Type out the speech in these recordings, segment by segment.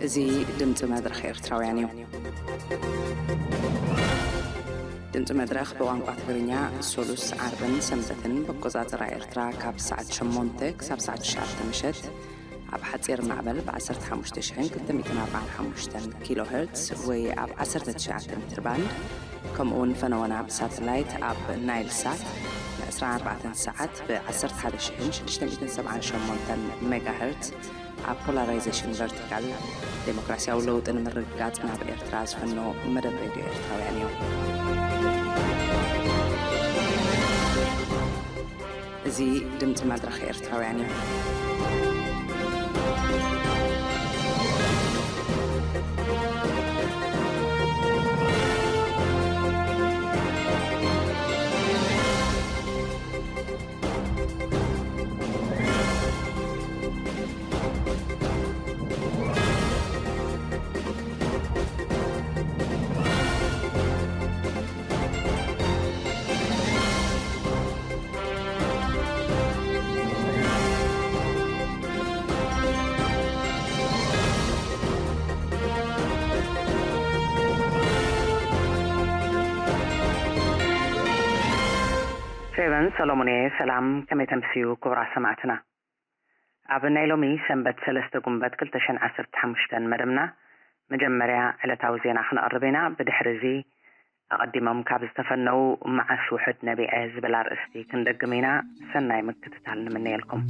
እዚ ድምፂ መድረኽ ኤርትራውያን እዩ። ድምፂ መድረኽ ብቋንቋ ትግርኛ ሶሉስ፣ ዓርብን ሰንበትን ብኣቆፃፅራ ኤርትራ ካብ ሰዓት ሸሞንተ ክሳብ ሰዓት ትሽዓተ ምሸት ኣብ ሓፂር ማዕበል ብ ዓሰርተ ሓሙሽተ ሽሕን ክልተ ሚእትን ኣርባዓን ሓሙሽተን ኪሎ ሄርትስ ወይ ኣብ ዓሰርተ ትሽዓተ ሜትር ባንድ፣ ከምኡ እውን ፈነወና ብሳተላይት ኣብ ናይል ሳት ን ዕስራን ኣርባዕተን ሰዓት ብ ዓሰርተ ሓደ ሽሕን ሽዱሽተ ሚእትን ሰብዓን ሸሞንተን ሜጋ ሄርትስ ኣብ ፖላራይዜሽን ቨርቲካል፣ ዴሞክራሲያዊ ለውጢ ንምርግጋጽ ናብ ኤርትራ ዝፈኖ መደብ ሬድዮ ኤርትራውያን እዩ። እዚ ድምጺ መድረኽ ኤርትራውያን እዩ። ፌቨን ሰሎሞን እየ። ሰላም፣ ከመይ ተምስዩ ክቡራት ሰማዕትና? ኣብ ናይ ሎሚ ሰንበት ሰለስተ ጉንበት ክልተ ሽሕን ዓሰርተ ሓሙሽተን መደብና መጀመርያ ዕለታዊ ዜና ክነቕርብ ኢና። ብድሕሪ እዚ ኣቐዲሞም ካብ ዝተፈነዉ መዓስ ውሑድ ነቢዐ ዝብል ኣርእስቲ ክንደግም ኢና። ሰናይ ምክትታል ንምነየልኩም።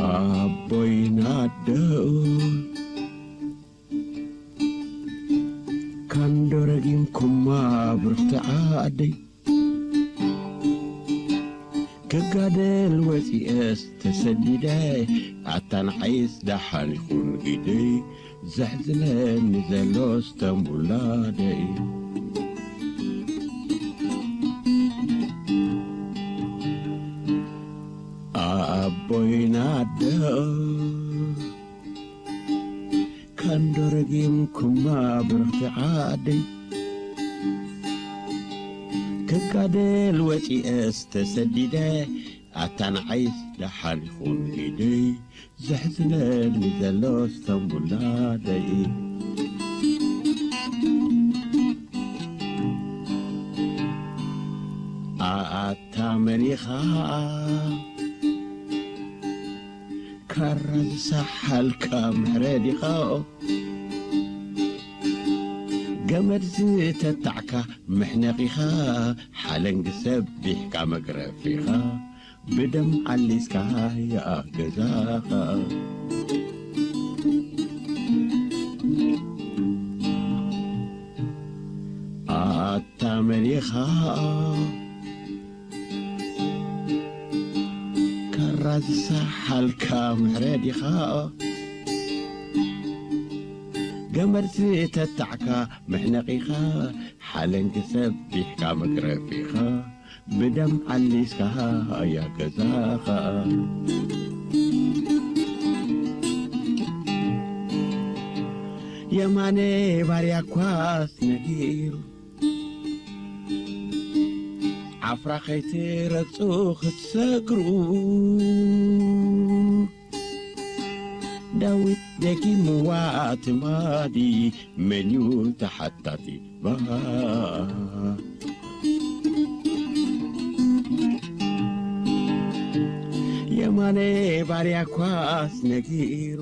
ኣቦይን ኣደኡ ካንዶ ረጊምኩማ ብርኽቲ ዓደይ። ክጋደል ወፂኤስ ተሰዲደ፣ ኣታ ንዓይስ ደሓን ይኹን ኢደይ። ዘሕዝነኒ ዘሎስ ተንቡላደይ። ኣቦይን ኣደኡ ካንዶ ረጊምኩማ ብርኽቲ ዓደይ። ክጋደል ወፂኤስ ተሰዲደ፣ ኣታ ንዓይስ ደሓን ይኹን ኢደይ። ዘሕዝነኒ ዘሎስ ተንቡላደይ። ኣታ መን ኢኻ ካራ ዝሰሓልካ ምሕረ ዲኻ? ገመድ ዝተጣዕካ መሕነቒኻ፣ ሓለንጊ ሰቢሕካ መግረፊኻ፣ ብደም ዓሊስካ ያኣ ገዛኻ። ኣታ መን ኢኻ ካራ ዝሰሓልካ ምሕረ ዲኻ? ገመድ ዝተጣዕካ መሕነቒኻ፣ ሓለንጊ ሰቢሕካ መግረፊኻ፣ ብደም ዓሊስካ ኣያ ገዛኻ። የማነ ባርያ ኳስ ነጊሩ፣ ዓፍራ ከይትረግጹ ክትሰግሩ። ዳዊት ደጊምዋ ትማሊ፣ መን እዩ ተሓታቲ? ባ የማነ ባርያ ኳስ ነጊሩ፣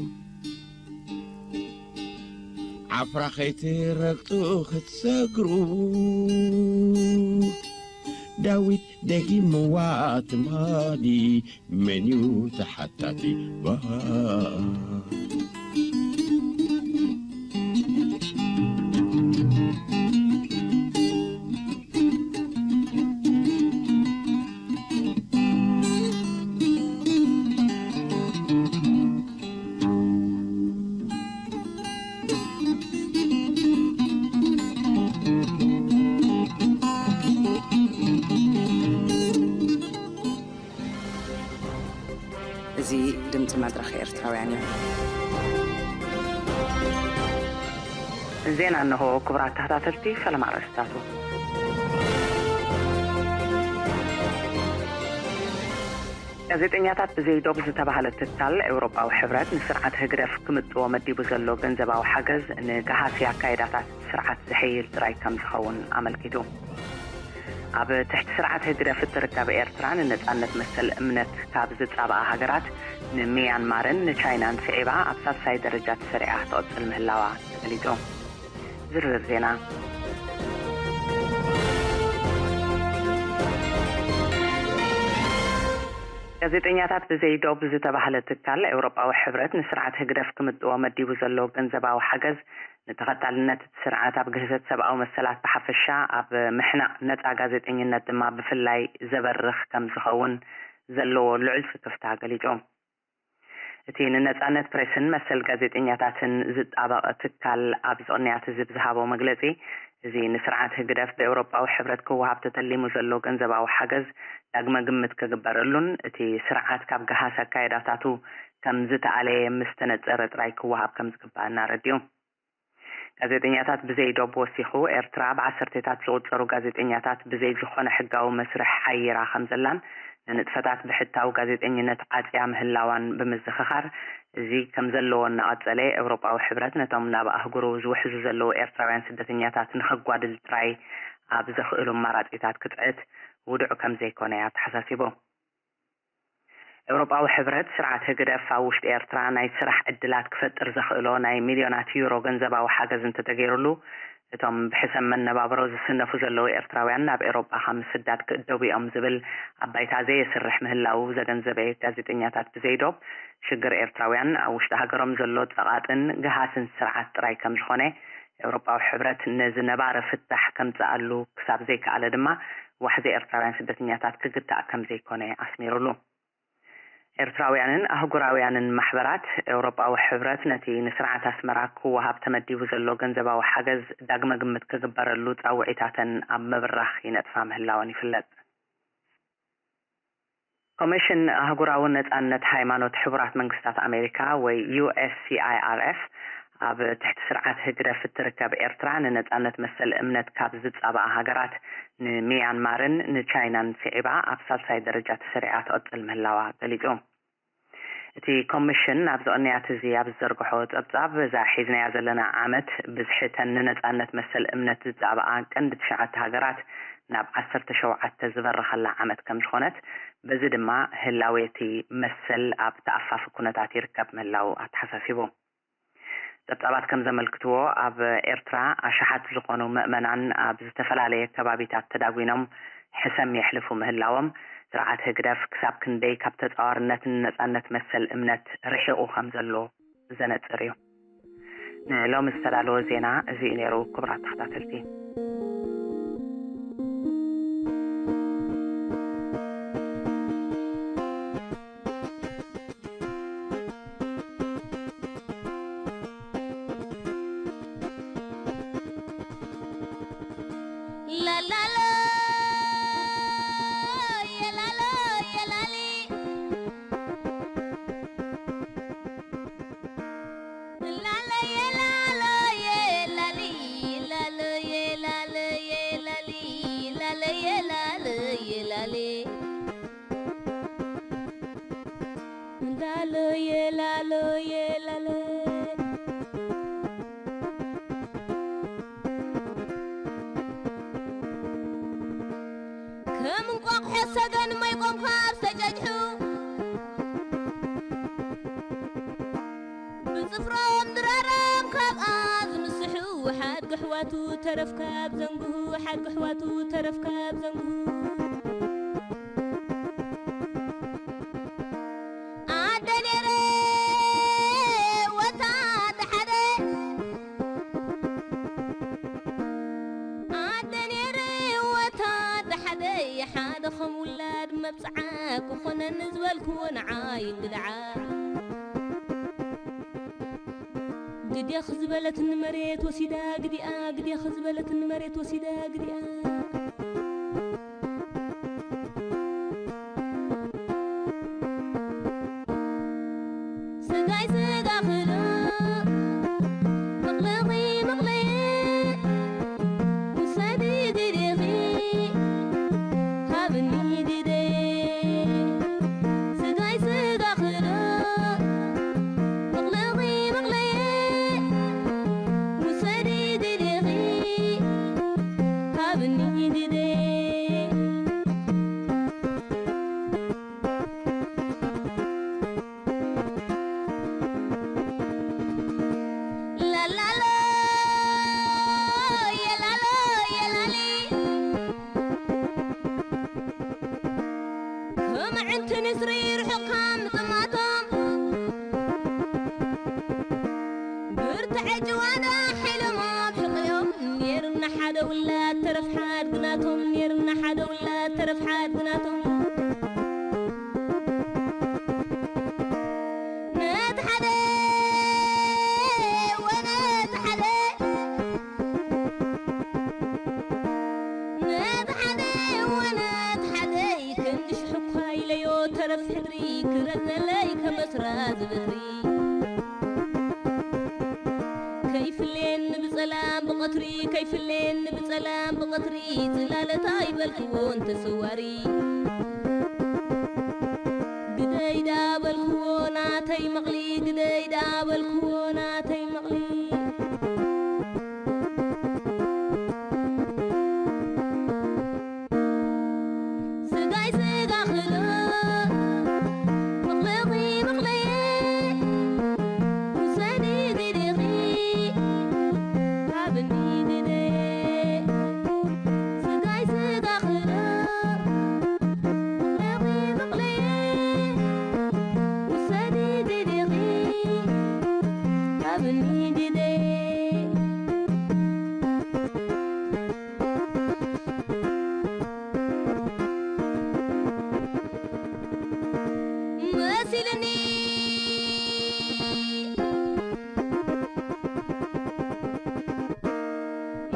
ዓፍራ ከይትረግጡ ክትሰግሩ። ዳዊት ደጊምዋ ትማሊ፣ መን እዩ ተሓታቲ? ባ እዚ ድምፂ መድረኽ ኤርትራውያን እዩ። ዜና እነሆ። ክቡራት ተኸታተልቲ፣ ፈለማ ኣርእስታቱ። ጋዜጠኛታት ብዘይ ዶብ ዝተባህለ ትካል፣ ኤውሮጳዊ ሕብረት ንስርዓት ህግደፍ ክምጥዎ መዲቡ ዘሎ ገንዘባዊ ሓገዝ፣ ንገሃሲ ኣካይዳታት ስርዓት ዝሕይል ጥራይ ከም ዝኸውን ኣመልኪቱ። ኣብ ትሕቲ ስርዓት ህግደፍ እትርከብ ኤርትራ፣ ንነጻነት መሰል እምነት ካብ ዝጻብኣ ሃገራት፣ ንሚያንማርን ንቻይናን ስዒባ ኣብ ሳልሳይ ደረጃ ተሰሪዓ ትቕጽል ምህላዋ ተገሊጹ። ዝርዝር ዜና። ጋዜጠኛታት ብዘይ ዶብ ዝተባህለ ትካል፣ ኤውሮጳዊ ሕብረት ንስርዓት ህግደፍ ክምጥዎ መዲቡ ዘሎ ገንዘባዊ ሓገዝ፣ ንተኸታልነት እቲ ስርዓት ኣብ ግህሰት ሰብኣዊ መሰላት ብሓፈሻ፣ ኣብ ምሕናቕ ነጻ ጋዜጠኝነት ድማ ብፍላይ ዘበርኽ ከም ዝኸውን ዘለዎ ልዑል ስክፍታ ገሊጹ። እቲ ንነጻነት ፕሬስን መሰል ጋዜጠኛታትን ዝጣበቕ ትካል ኣብዚ ቅንያት እዚ ብዝሃቦ መግለጺ፣ እዚ ንስርዓት ህግደፍ ብኤውሮጳዊ ሕብረት ክወሃብ ተተሊሙ ዘሎ ገንዘባዊ ሓገዝ ዳግመ ግምት ክግበረሉን፣ እቲ ስርዓት ካብ ገሃስ ኣካይዳታቱ ከም ዝተኣለየ ምስ ተነጸረ ጥራይ ክወሃብ ከም ዝግባእን ኣረዲኡ። ጋዜጠኛታት ብዘይ ዶብ ወሲኹ፣ ኤርትራ ብዓሰርቴታት ዝቑጸሩ ጋዜጠኛታት ብዘይ ዝኾነ ሕጋዊ መስርሕ ሓይራ ከም ዘላን፣ ንንጥፈታት ብሕታዊ ጋዜጠኝነት ዓጽያ ምህላዋን ብምዝኽኻር፣ እዚ ከም ዘለዎ እናቐጸለ፣ ኤውሮጳዊ ሕብረት ነቶም ናብ ኣህጉሩ ዝውሕዙ ዘለዉ ኤርትራውያን ስደተኛታት ንኸጓድል ጥራይ ኣብ ዘኽእሉ ኣማራጺታት ክጽዕት ውዱዕ ከም ዘይኮነ ኣተሓሳሲቡ። ኤውሮጳዊ ሕብረት፣ ስርዓት ህግደፍ ኣብ ውሽጢ ኤርትራ ናይ ስራሕ ዕድላት ክፈጥር ዘኽእሎ ናይ ሚልዮናት ዩሮ ገንዘባዊ ሓገዝ እንተተገይሩሉ፣ እቶም ብሕሰም መነባብሮ ዝስነፉ ዘለዉ ኤርትራውያን ናብ ኤውሮጳ ካብ ምስዳድ ክእደቡ እዮም ዝብል ኣብ ባይታ ዘየስርሕ ምህላዉ ዘገንዘበ ጋዜጠኛታት ብዘይ ዶብ፣ ሽግር ኤርትራውያን ኣብ ውሽጢ ሃገሮም ዘሎ ጸቓጥን ገሃስን ስርዓት ጥራይ ከም ዝኾነ፣ ኤውሮጳዊ ሕብረት ነዚ ነባሪ ፍታሕ ከምጽኣሉ ክሳብ ዘይከኣለ ድማ፣ ዋሕዚ ኤርትራውያን ስደተኛታት ክግታእ ከም ዘይኮነ ኣስሚሩሉ። ኤርትራውያንን ኣህጉራውያንን ማሕበራት፣ ኤውሮጳዊ ሕብረት ነቲ ንስርዓት ኣስመራ ክወሃብ ተመዲቡ ዘሎ ገንዘባዊ ሓገዝ ዳግመ ግምት ክግበረሉ ጻውዒታተን ኣብ ምብራኽ ይነጥፋ ምህላወን ይፍለጥ። ኮሚሽን ኣህጉራዊ ነጻነት ሃይማኖት ሕቡራት መንግስታት ኣሜሪካ ወይ ዩ ኤስ ሲ ኣይ ኣር ኤፍ፣ ኣብ ትሕቲ ስርዓት ህግደፍ እትርከብ ኤርትራ፣ ንነጻነት መሰል እምነት ካብ ዝጻባኣ ሃገራት፣ ንሚያንማርን ንቻይናን ስዒባ ኣብ ሳልሳይ ደረጃ ተሰሪዓ ትቕጽል ምህላዋ ገሊጹ። እቲ ኮሚሽን ኣብዚ ቅንያት እዚ ኣብ ዝዘርግሖ ጸብጻብ፣ እዛ ሒዝናያ ዘለና ዓመት ብዝሒ እተን ንነጻነት መሰል እምነት ዝጻባኣ ቀንዲ ትሽዓተ ሃገራት ናብ ዓሰርተ ሸውዓተ ዝበረኸላ ዓመት ከም ዝኾነት፣ በዚ ድማ ህላዌ እቲ መሰል ኣብ ተኣፋፊ ኩነታት ይርከብ ምህላዉ ኣተሓሳሲቡ። ጸብጻባት ከም ዘመልክትዎ፣ ኣብ ኤርትራ ኣሽሓት ዝኾኑ ምእመናን ኣብ ዝተፈላለየ ከባቢታት ተዳጒኖም ሕሰም የሕልፉ ምህላዎም፣ ስርዓት ህግደፍ ክሳብ ክንደይ ካብ ተጻዋርነትን ነጻነት መሰል እምነት ርሒቑ ከም ዘሎ ዘነጽር እዩ። ንሎሚ ዝተዳለወ ዜና እዚ እዩ ነይሩ፣ ክቡራት ተኸታተልቲ። ላሎየ ላሎየ ላለ ከም እንቋቑሖ ሰገን ማይ ቆምካ ኣብ ዝተጨጭሑ ብጽፍሮም ድራሮም ካብኣ ዝምስሑ ሓድጊ ኣሕዋቱ ተረፍ ካብ ዘንግሁ ሓድጊ ኣሕዋቱ ተረፍ ካብ ዘንግሁ ኣደ ነይረ ወታ ተሓደ ኣደ ነይረ ወታ ተሓደ ሓደ ኸም ውላድ መብጽዓ ክኾነኒ ዝበልክዎ ንዓይ እንግድዓ ግዴኽ ዝበለት ንመሬት ወሲዳ ግዲኣ ግዴኽ ዝበለት ንመሬት ወሲዳ ግዲኣ ምዕንቲ ንስሪ ርሑቕ ካብ ምጥማቶም፣ ብርትዐ ጭዋዳ ሓይሎም ኣብ ሕቕኦም፣ ነይርና ሓደ ውላድ ተረፍ ሓድግናቶም፣ ነይርና ሓደ ውላድ ተረፍ ሓድግናቶም። ነቲ ሓደ ወነቲ ሓደ፣ ነቲ ሓደ ወነቲ ሓደይ ክንዲ ሽሕኳ ኢለዮ ተረፍ ሕድሪ ክረዘለይ ከመስራ ዝብሪ። ከይፍሌኒ ብጸላም ብቐትሪ፣ ከይፍሌኒ ብጸላም ብቐትሪ፣ ጽላለታ ይበልክዎ እንተሰዋሪ። ግደይ ዳበልክዎ ናተይ መቕሊ፣ ግደይ ዳበልክዎ ናተይ መቕሊ። ስጋይ ስጋ ክዶ፣ ምቕልኺ ምቕለየ፣ ውሰዲ ግደኺ፣ ሃብኒ ግደየ። ስጋይ ስጋ ክዶ፣ ምቕልኺ ምቕለየ፣ ውሰዲ ግደኺ፣ ሃብኒ ግደየ። መሲልኒ፣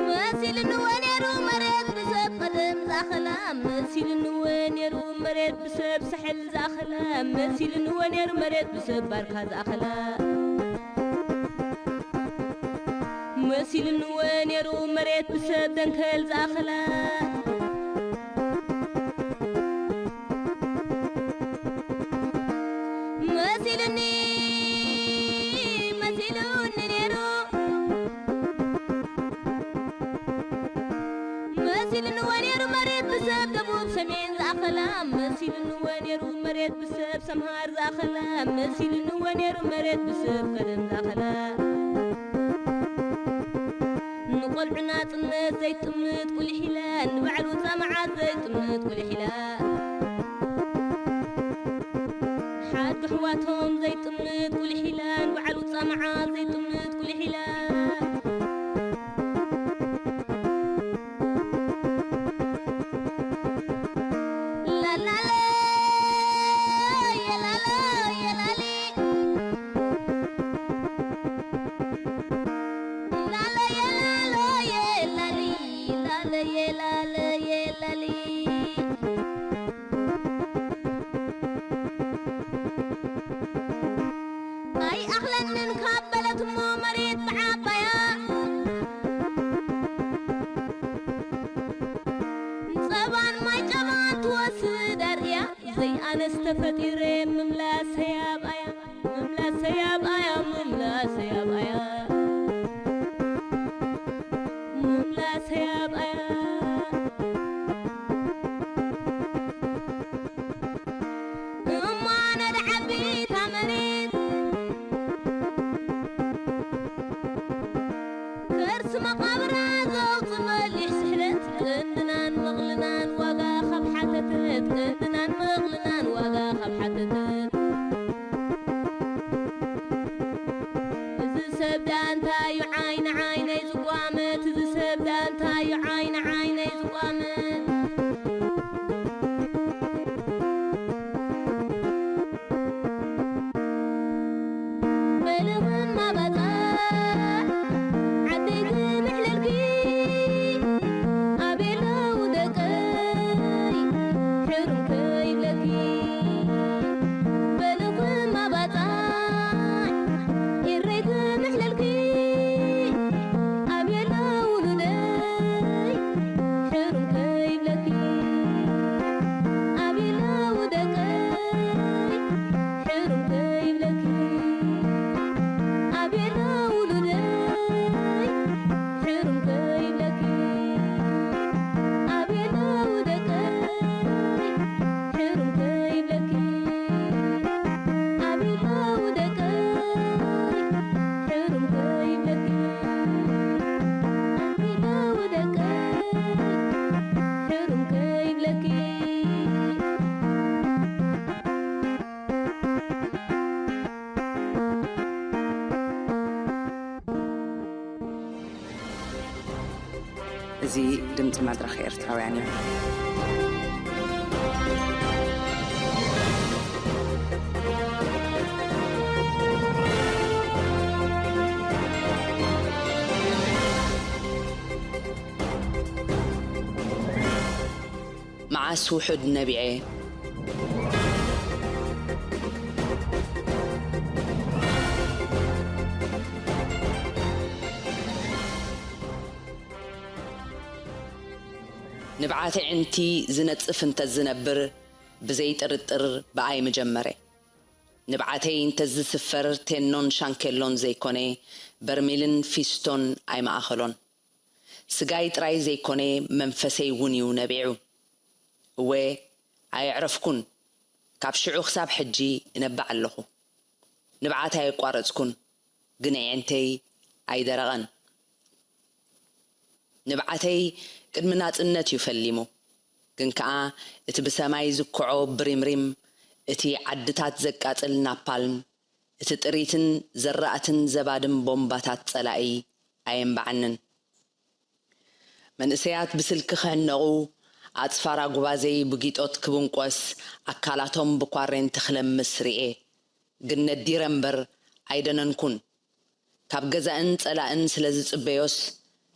መሲልኒ ወኔሩ መሬት ብሰብ ቀደም ዝኣኸላ፣ መሲልኒ ወኔሩ መሬት ብሰብ ሳሕል ዝኣኸላ፣ መሲልኒ ወኔሩ መሬት ብሰብ ባርካ ዝኣኸላ። መሲልኒ ወኔሩ መሬት ብሰብ ደንከል ዝኣኸላ። መሲልኒ፣ መሲሉኒ ኔሩ። መሲልኒ ወኔሩ መሬት ብሰብ ደቡብ ሰሜን ዝኣኸላ። መሲልኒ ወኔሩ መሬት ብሰብ ሰምሃር ዝኣኸላ። መሲልኒ ወኔሩ መሬት ብሰብ ቀደም ዝኣኸላ። ንቖልዑ ናጽነት ዘይጥምት ቁሊሕ ኢላ፣ ንባዕሉ ጻምዓት ዘይጥምት ቁሊሕ ኢላ። ሓድጊ ኣሕዋቶም ዘይጥምት ቁሊሕ ኢላ፣ ንባዕሉ ጻምዓት ዘይጥምት ቁሊሕ ኢላ። ላላለ፣ የላለ፣ የላሊ። ላለየ ላለየ ላሊ፣ ላለየ ላለየ ላሊ። ኣይኣኽለንን ካብ በለት እሞ መሬት ብዓባያ፣ ጸባን ማይ ጨባን ትወስድ ኣርእያ። ዘይኣነስ ተፈጢረ ምምላሰይ ኣብኣያ፣ ምምላሰይ ኣብኣያ፣ ምምላሰይ ኣብኣያ፣ ምምላሰይ ኣብኣያ። እሞ ኣነ ድዓቢ እታ መሬት፣ ከርሲ መቓብራ ዘውጽእ በሊሕ ስሕለት፣ ቀንድናን መቕልናን ዋጋ ካብ ሓተተት፣ ቀንድናን መቕልናን ዋጋ ካብ ሓተተት። እዚ ሰብ ዳኣ እንታይ እዩ ዓይኒ ዓይነይ ዝቋመት? እዚ ሰብ ዳኣ እንታይ እዩ ዓይኒ ዓይነይ ዝቋመት? በልኽማ ባጻዕ ዓደይ ክምሕለልኪ፣ ኣበይ ኣለዉ ደቀይ ሕሩም ከይብለኪ። በልኽማ ባጻዕ ኤረይ ክምሕለልኪ፣ ኣበይ ኣለዉ ውሉደይ ሕሩም ከይብለኪ። ኣበይ ኣለዉ ደቀይ ሕሩም ከይብለኪ። ኣበይ ኣለዉ ውሉደይ ሕሩም ከይብለኪ። ኣበይ ኣለዉ ደቀይ እዚ ድምፂ መድረኽ ኤርትራውያን እዩ። መዓስ ውሑድ ነቢዐ? ንብዓት ኣዒንቲ ዝነጽፍ እንተ ዝነብር፣ ብዘይ ጥርጥር ብኣይ ምጀመረ። ንብዓተይ እንተ ዝስፈር፣ ቴኖን ሻንኬሎን ዘይኮነ፣ በርሚልን ፊስቶን ኣይመኣኸሎን። ስጋይ ጥራይ ዘይኮነ፣ መንፈሰይ እውን እዩ ነቢዑ። እወ፣ ኣየዕረፍኩን። ካብ ሽዑ ክሳብ ሕጂ እነብዕ ኣለኹ። ንብዓት ኣየቋረጽኩን፣ ግን ኣዒንተይ ኣይደረቐን። ንብዓተይ ቅድሚ ናጽነት እዩ ፈሊሙ፣ ግን ከኣ እቲ ብሰማይ ዝኩዖ ብሪምሪም፣ እቲ ዓድታት ዘቃጽል ናፓልም፣ እቲ ጥሪትን ዘራእትን ዘባድም ቦምባታት ጸላኢ ኣየንብዓንን። መንእሰያት ብስልኪ ክሕነቑ፣ ኣጽፋር ኣጉባዘይ ብጊጦት ክብንቆስ፣ ኣካላቶም ብኳሬንቲ ክለምስ ርኤ። ግን ነዲረ እምበር ኣይደነንኩን። ካብ ገዛእን ጸላእን ስለ ዝጽበዮስ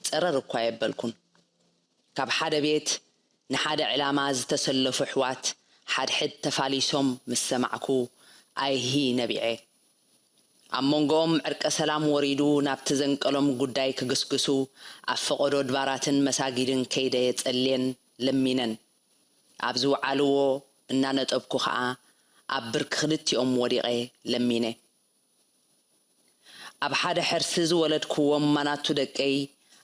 ጸረር እኳ ኣየበልኩን። ካብ ሓደ ቤት ንሓደ ዕላማ ዝተሰለፉ ኣሕዋት ሓድሕድ ተፋሊሶም ምስ ሰማዕኩ፣ ኣይሂ ነቢዐ። ኣብ መንጎኦም ዕርቀ ሰላም ወሪዱ ናብቲ ዘንቀሎም ጉዳይ ክግስግሱ ኣብ ፈቐዶ ኣድባራትን መሳጊድን ከይደ የጸልየን ለሚነን። ኣብ ዝወዓልዎ እናነጠብኩ ኸኣ ኣብ ብርኪ ክልቲኦም ወዲቐ ለሚነ። ኣብ ሓደ ሕርሲ ዝወለድክዎም ማናቱ ደቀይ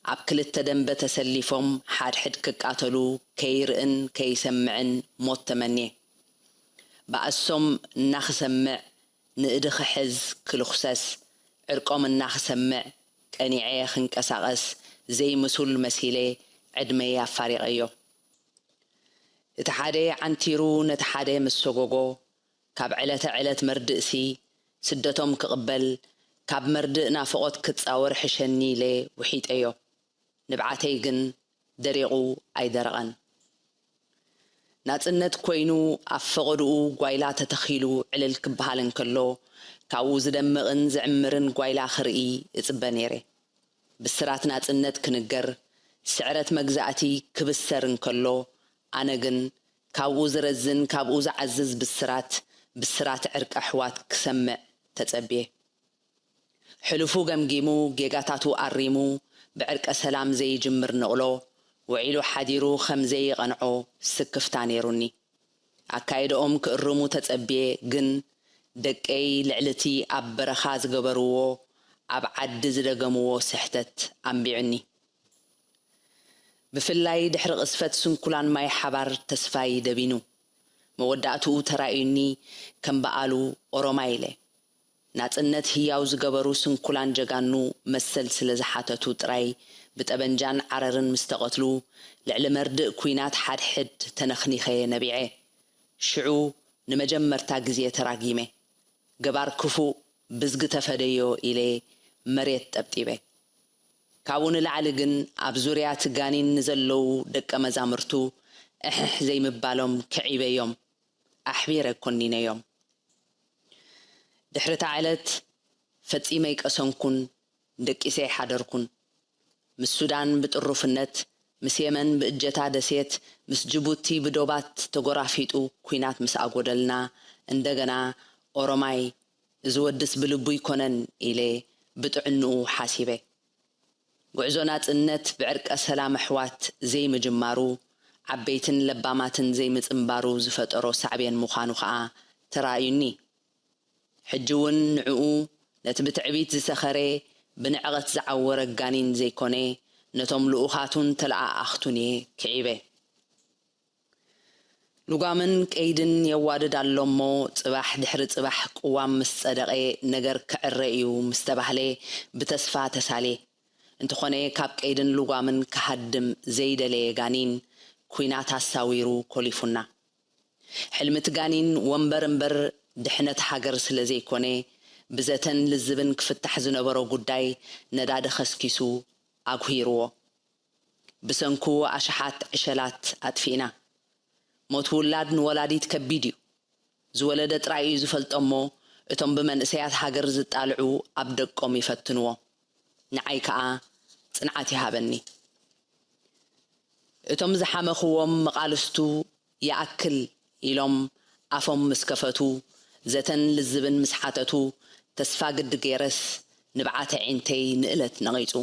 ኣብ ክልተ ደንበ ተሰሊፎም ሓድሕድ ክቃተሉ ከይርእን ከይሰምዕን ሞት ተመንየ። ባእሶም እናኽሰምዕ ንእዲ ክሕዝ ክልኹሰስ፣ ዕርቆም እናኽሰምዕ ቀኒዐ ክንቀሳቐስ ዘይምሱል መሲለ ዕድመይ ኣፋሪቐዮ። እቲ ሓደ ዓንቲሩ ነቲ ሓደ ምስ ሰጎጎ፣ ካብ ዕለተ ዕለት መርድእሲ ስደቶም ክቕበል፣ ካብ መርድእ ናፍቖት ክጻወር ሕሸኒ ኢለ ውሒጠዮ። ንብዓተይ ግን ደሪቑ ኣይደረቐን። ናጽነት ኮይኑ ኣብ ፈቐድኡ ጓይላ ተተኺሉ ዕልል ክበሃል እንከሎ፣ ካብኡ ዝደምቕን ዝዕምርን ጓይላ ክርኢ እጽበ ነይረ። ብስራት ናጽነት ክንገር፣ ስዕረት መግዛእቲ ክብሰር እንከሎ፣ ኣነ ግን ካብኡ ዝረዝን ካብኡ ዝዓዝዝ ብስራት፣ ብስራት ዕርቂ ኣሕዋት ክሰምዕ ተጸብየ። ሕሉፉ ገምጊሙ፣ ጌጋታቱ ኣሪሙ፣ ብዕርቀ ሰላም ዘይጅምር ንቕሎ፣ ውዒሉ ሓዲሩ ከም ዘይቐንዖ ስክፍታ ነይሩኒ። ኣካይዳኦም ክእርሙ ተጸብየ፣ ግን ደቀይ ልዕሊ እቲ ኣብ በረኻ ዝገበርዎ፣ ኣብ ዓዲ ዝደገምዎ ስሕተት ኣንቢዑኒ። ብፍላይ ድሕሪ ቅዝፈት ስንኩላን ማይ ሓባር ተስፋይ ደቢኑ። መወዳእትኡ ተራእዩኒ ከም በኣሉ ኦሮማይ ኢለ። ናጽነት ህያው ዝገበሩ ስንኩላን ጀጋኑ መሰል ስለ ዝሓተቱ ጥራይ ብጠበንጃን ዓረርን ምስ ተቐትሉ፣ ልዕሊ መርድእ ኲናት ሓድሕድ ተነኽኒኸ ነቢዐ። ሽዑ ንመጀመርታ ግዜ ተራጊመ። ገባር ክፉእ ብዝጊ ተፈደዮ ኢለ መሬት ጠብጢበ። ካብኡ ንላዕሊ ግን ኣብ ዙርያ እቲ ጋኒን ንዘለዉ ደቀ መዛሙርቱ እሕሕ ዘይምባሎም ክዒበዮም፣ ኣሕቢረ ኮኒነዮም። ድሕሪ እታ ዕለት ፈጺመ ኣይቀሰንኩን፣ ደቂሰ ኣይሓደርኩን። ምስ ሱዳን ብጥሩፍነት፣ ምስ የመን ብእጀታ ደሴት፣ ምስ ጅቡቲ ብዶባት ተጎራፊጡ ኲናት ምስ ኣጎደልና፣ እንደገና ኦሮማይ፣ እዚ ወድስ ብልቡ ኣይኮነን ኢለ ብጥዕንኡ ሓሲበ። ጉዕዞ ናጽነት ብዕርቀ ሰላም ኣሕዋት ዘይምጅማሩ፣ ዓበይትን ለባማትን ዘይምጽንባሩ ዝፈጠሮ ሳዕቤን ምዃኑ ኸኣ ተራእዩኒ። ሕጂ እውን ንዕኡ፣ ነቲ ብትዕቢት ዝሰኸረ፣ ብንዕቐት ዝዓወረ ጋኒን ዘይኮነ፣ ነቶም ልኡኻቱን ተለኣኣኽቱን እየ ክዒበ። ልጓምን ቀይድን የዋድድ ኣሎ እሞ፣ ጽባሕ ድሕሪ ጽባሕ ቅዋም ምስ ጸደቐ፣ ነገር ክዕረ እዩ ምስ ተባህለ፣ ብተስፋ ተሳልየ። እንተኾነ፣ ካብ ቀይድን ልጓምን ክሃድም ዘይደለየ ጋኒን፣ ኲናት ኣሳዊሩ ኮሊፉና። ሕልሚ እቲ ጋኒን ወንበር እምበር ድሕነት ሃገር ስለ ዘይኮነ፣ ብዘተን ልዝብን ክፍታሕ ዝነበሮ ጉዳይ ነዳዲ ከስኪሱ ኣጉሂርዎ። ብሰንኩ ኣሽሓት ዕሸላት ኣጥፊእና። ሞት ውላድ ንወላዲት ከቢድ እዩ። ዝወለደ ጥራይ እዩ ዝፈልጦ እሞ፣ እቶም ብመንእሰያት ሃገር ዝጣልዑ ኣብ ደቆም ይፈትንዎ። ንዓይ ከኣ ጽንዓት ይሃበኒ። እቶም ዝሓመኽዎም መቓልስቱ ይኣክል ኢሎም ኣፎም ምስ ከፈቱ፣ ዘተን ልዝብን ምስ ሓተቱ፣ ተስፋ ግዲ ገይረስ ንብዓተ ዒንተይ ንእለት ነቒጹ።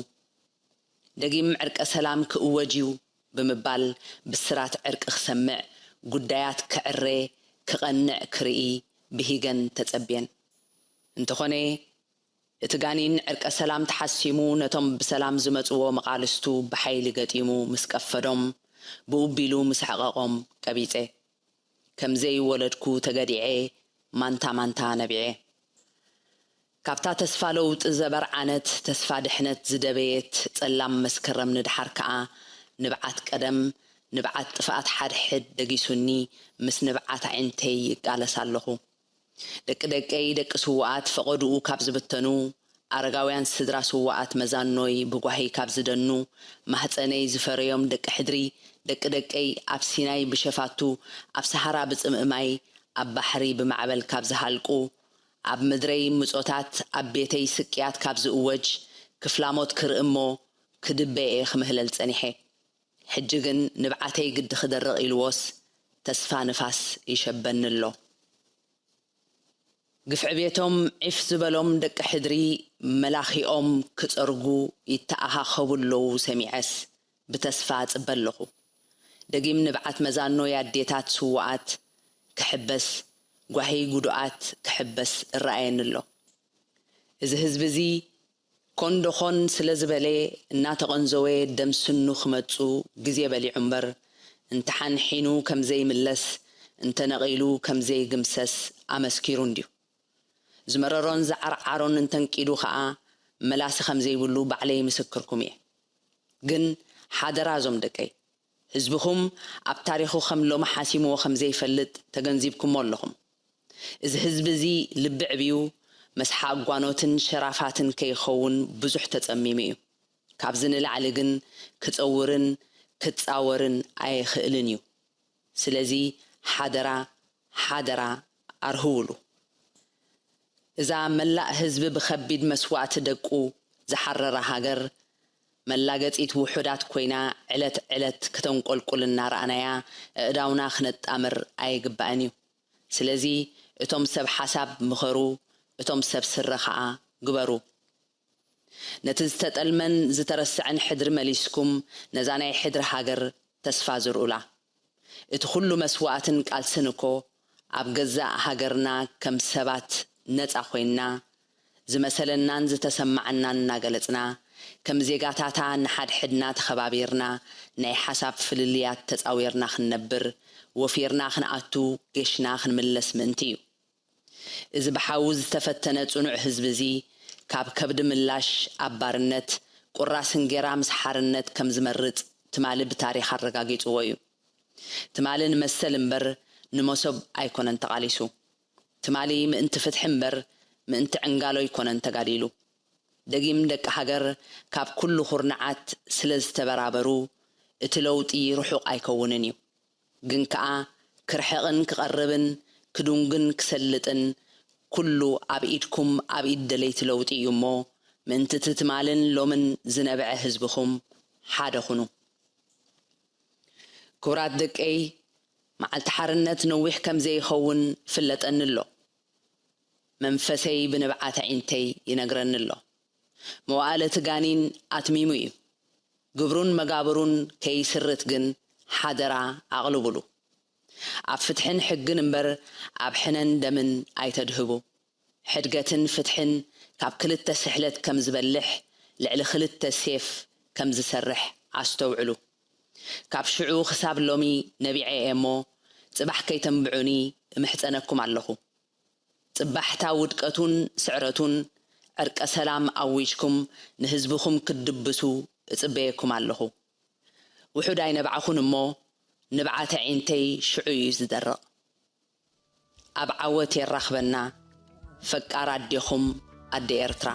ደጊም ዕርቀ ሰላም ክእወጅ እዩ ብምባል ብስራት ዕርቂ ክሰምዕ፣ ጉዳያት ክዕረ፣ ክቐንዕ ክርኢ ብሂገን ተጸብየን። እንተኾነ፣ እቲ ጋኒን ዕርቀ ሰላም ተሓሲሙ ነቶም ብሰላም ዝመጽዎ መቓልስቱ ብሓይሊ ገጢሙ ምስ ቀፈዶም፣ ብኡቢሉ ምስ ኣሕቐቖም ቀቢጸ። ከም ዘይወለድኩ ተገዲዐ፣ ማንታ ማንታ ነቢዐ። ካብታ ተስፋ ለውጢ ዘበርዓነት፣ ተስፋ ድሕነት ዝደበየት ጸላም መስከረም ንድሓር ከኣ፣ ንብዓት ቀደም፣ ንብዓት ጥፍኣት ሓድሕድ ደጊሱኒ፣ ምስ ንብዓት ኣዒንተይ ይቃለስ ኣለኹ። ደቂ ደቀይ፣ ደቂ ስዉኣት፣ ፈቐድኡ ካብ ዝብተኑ፣ ኣረጋውያን ስድራ ስዉኣት መዛኖይ ብጓሂ ካብ ዝደኑ፣ ማህጸነይ ዝፈረዮም ደቂ ሕድሪ፣ ደቂ ደቀይ፣ ኣብ ሲናይ ብሸፋቱ፣ ኣብ ሰሃራ ብጽምኢ ማይ፣ ኣብ ባሕሪ ብማዕበል ካብ ዝሃልቁ፣ ኣብ ምድረይ ምጾታት፣ ኣብ ቤተይ ስቅያት ካብ ዝእወጅ፣ ክፍላሞት ክርኢ እሞ ክድበ እየ ክምህለል ጸኒሐ። ሕጂ ግን ንብዓተይ ግዲ ክደርቕ ኢልዎስ፣ ተስፋ ንፋስ ይሸበኒ ኣሎ። ግፍዒ ቤቶም ዒፍ ዝበሎም ደቂ ሕድሪ መላኺኦም ክጸርጉ ይተኣኻኸቡ ኣለዉ ሰሚዐስ ብተስፋ እጽበ ኣለኹ። ደጊም ንብዓት መዛኖይ ኣዴታት ስዉኣት ክሕበስ፣ ጓሂ ጉዱኣት ክሕበስ እረኣየኒ ኣሎ። እዚ ህዝቢ እዚ ኮን ዶ ኾን ስለ ዝበለ እናተቐንዘወ ደም ስኑ ክመጹ ግዜ በሊዑ እምበር፣ እንተሓንሒኑ ከም ዘይምለስ፣ እንተነቒሉ ከም ዘይግምሰስ ኣመስኪሩ እንድዩ። ዝመረሮን ዝዓርዓሮን እንተንቂዱ ኸኣ መላሲ ከም ዘይብሉ ባዕለይ ምስክርኩም እየ። ግን ሓደራ እዞም ደቀይ፣ ህዝብኹም ኣብ ታሪኹ ከም ሎሚ ሓሲምዎ ከም ዘይፈልጥ ተገንዚብኩሞ ኣለኹም። እዚ ህዝቢ እዚ ልቢ ዕብዩ፣ መስሓቕ ጓኖትን ሸራፋትን ከይኸውን ብዙሕ ተጸሚሙ እዩ። ካብዚ ንላዕሊ ግን ክጸውርን ክጻወርን ኣይኽእልን እዩ። ስለዚ ሓደራ፣ ሓደራ ኣርህውሉ። እዛ መላእ ህዝቢ ብኸቢድ መስዋእቲ ደቁ ዝሓረራ ሃገር፣ መላገጺት ውሑዳት ኮይና ዕለት ዕለት ክተንቆልቁል እናረኣናያ፣ ኣእዳውና ክነጣምር ኣይግባእን እዩ። ስለዚ እቶም ሰብ ሓሳብ ምኸሩ፣ እቶም ሰብ ስረ ኸኣ ግበሩ። ነቲ ዝተጠልመን ዝተረስዐን ሕድሪ መሊስኩም፣ ነዛ ናይ ሕድሪ ሃገር ተስፋ ዝርኡላ። እቲ ኩሉ መስዋእትን ቃልስን እኮ ኣብ ገዛእ ሃገርና ከም ሰባት ነጻ ኮይንና፣ ዝመሰለናን ዝተሰማዓናን እናገለጽና፣ ከም ዜጋታታ ንሓድሕድና ተኸባቢርና፣ ናይ ሓሳብ ፍልልያት ተጻዊርና ክንነብር፣ ወፊርና ክንኣቱ ጌሽና ክንምለስ ምእንቲ እዩ። እዚ ብሓዊ ዝተፈተነ ጽኑዕ ህዝቢ እዚ፣ ካብ ከብዲ ምላሽ ኣብ ባርነት፣ ቁራስ እንጌራ ምስ ሓርነት ከም ዝመርጽ ትማሊ ብታሪኽ ኣረጋጊጽዎ እዩ። ትማሊ ንመሰል እምበር ንመሶብ ኣይኮነን ተቓሊሱ። ትማሊ ምእንቲ ፍትሒ እምበር ምእንቲ ዕንጋሎ ኣይኮነን ተጋዲሉ። ደጊም ደቂ ሃገር ካብ ኩሉ ኩርናዓት ስለ ዝተበራበሩ፣ እቲ ለውጢ ርሑቕ ኣይከውንን እዩ። ግን ከኣ ክርሕቕን ክቐርብን ክዱንግን ክሰልጥን ኩሉ ኣብ ኢድኩም፣ ኣብ ኢድ ደለይቲ ለውጢ እዩ እሞ፣ ምእንቲ እቲ ትማልን ሎምን ዝነብዐ ህዝብኹም ሓደ ኩኑ። ክቡራት ደቀይ፣ መዓልቲ ሓርነት ነዊሕ ከም ዘይኸውን ፍለጠኒ ኣሎ። መንፈሰይ ብንብዓት ኣዒንተይ ይነግረኒ ኣሎ። መዋእለ እቲ ጋኒን ኣትሚሙ እዩ። ግብሩን መጋብሩን ከይስርት ግን ሓደራ ኣቕልቡሉ። ኣብ ፍትሕን ሕግን እምበር ኣብ ሕነን ደምን ኣይተድህቡ። ሕድገትን ፍትሕን ካብ ክልተ ስሕለት ከም ዝበልሕ፣ ልዕሊ ክልተ ሴፍ ከም ዝሰርሕ ኣስተውዕሉ። ካብ ሽዑ ክሳብ ሎሚ ነቢዐ እየ እሞ፣ ጽባሕ ከይተንብዑኒ እምሕጸነኩም ኣለኹ። ጽባሕታ ውድቀቱን ስዕረቱን ዕርቀ ሰላም ኣዊጅኩም ንህዝብኹም ክትድብሱ እጽበየኩም ኣለኹ። ውሑድ ኣይነብዓኹን እሞ፣ ንብዓት ኣዒንተይ ሽዑ እዩ ዝደርቕ። ኣብ ዓወት የራኽበና። ፈቃር ኣዴኹም፣ ኣደ ኤርትራ።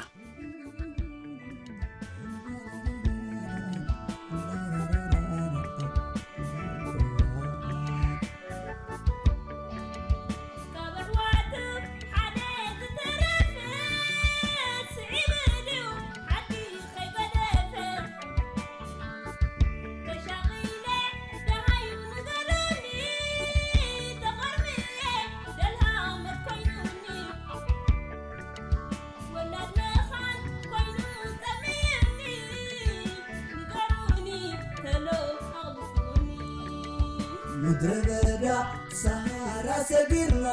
ሰጊርና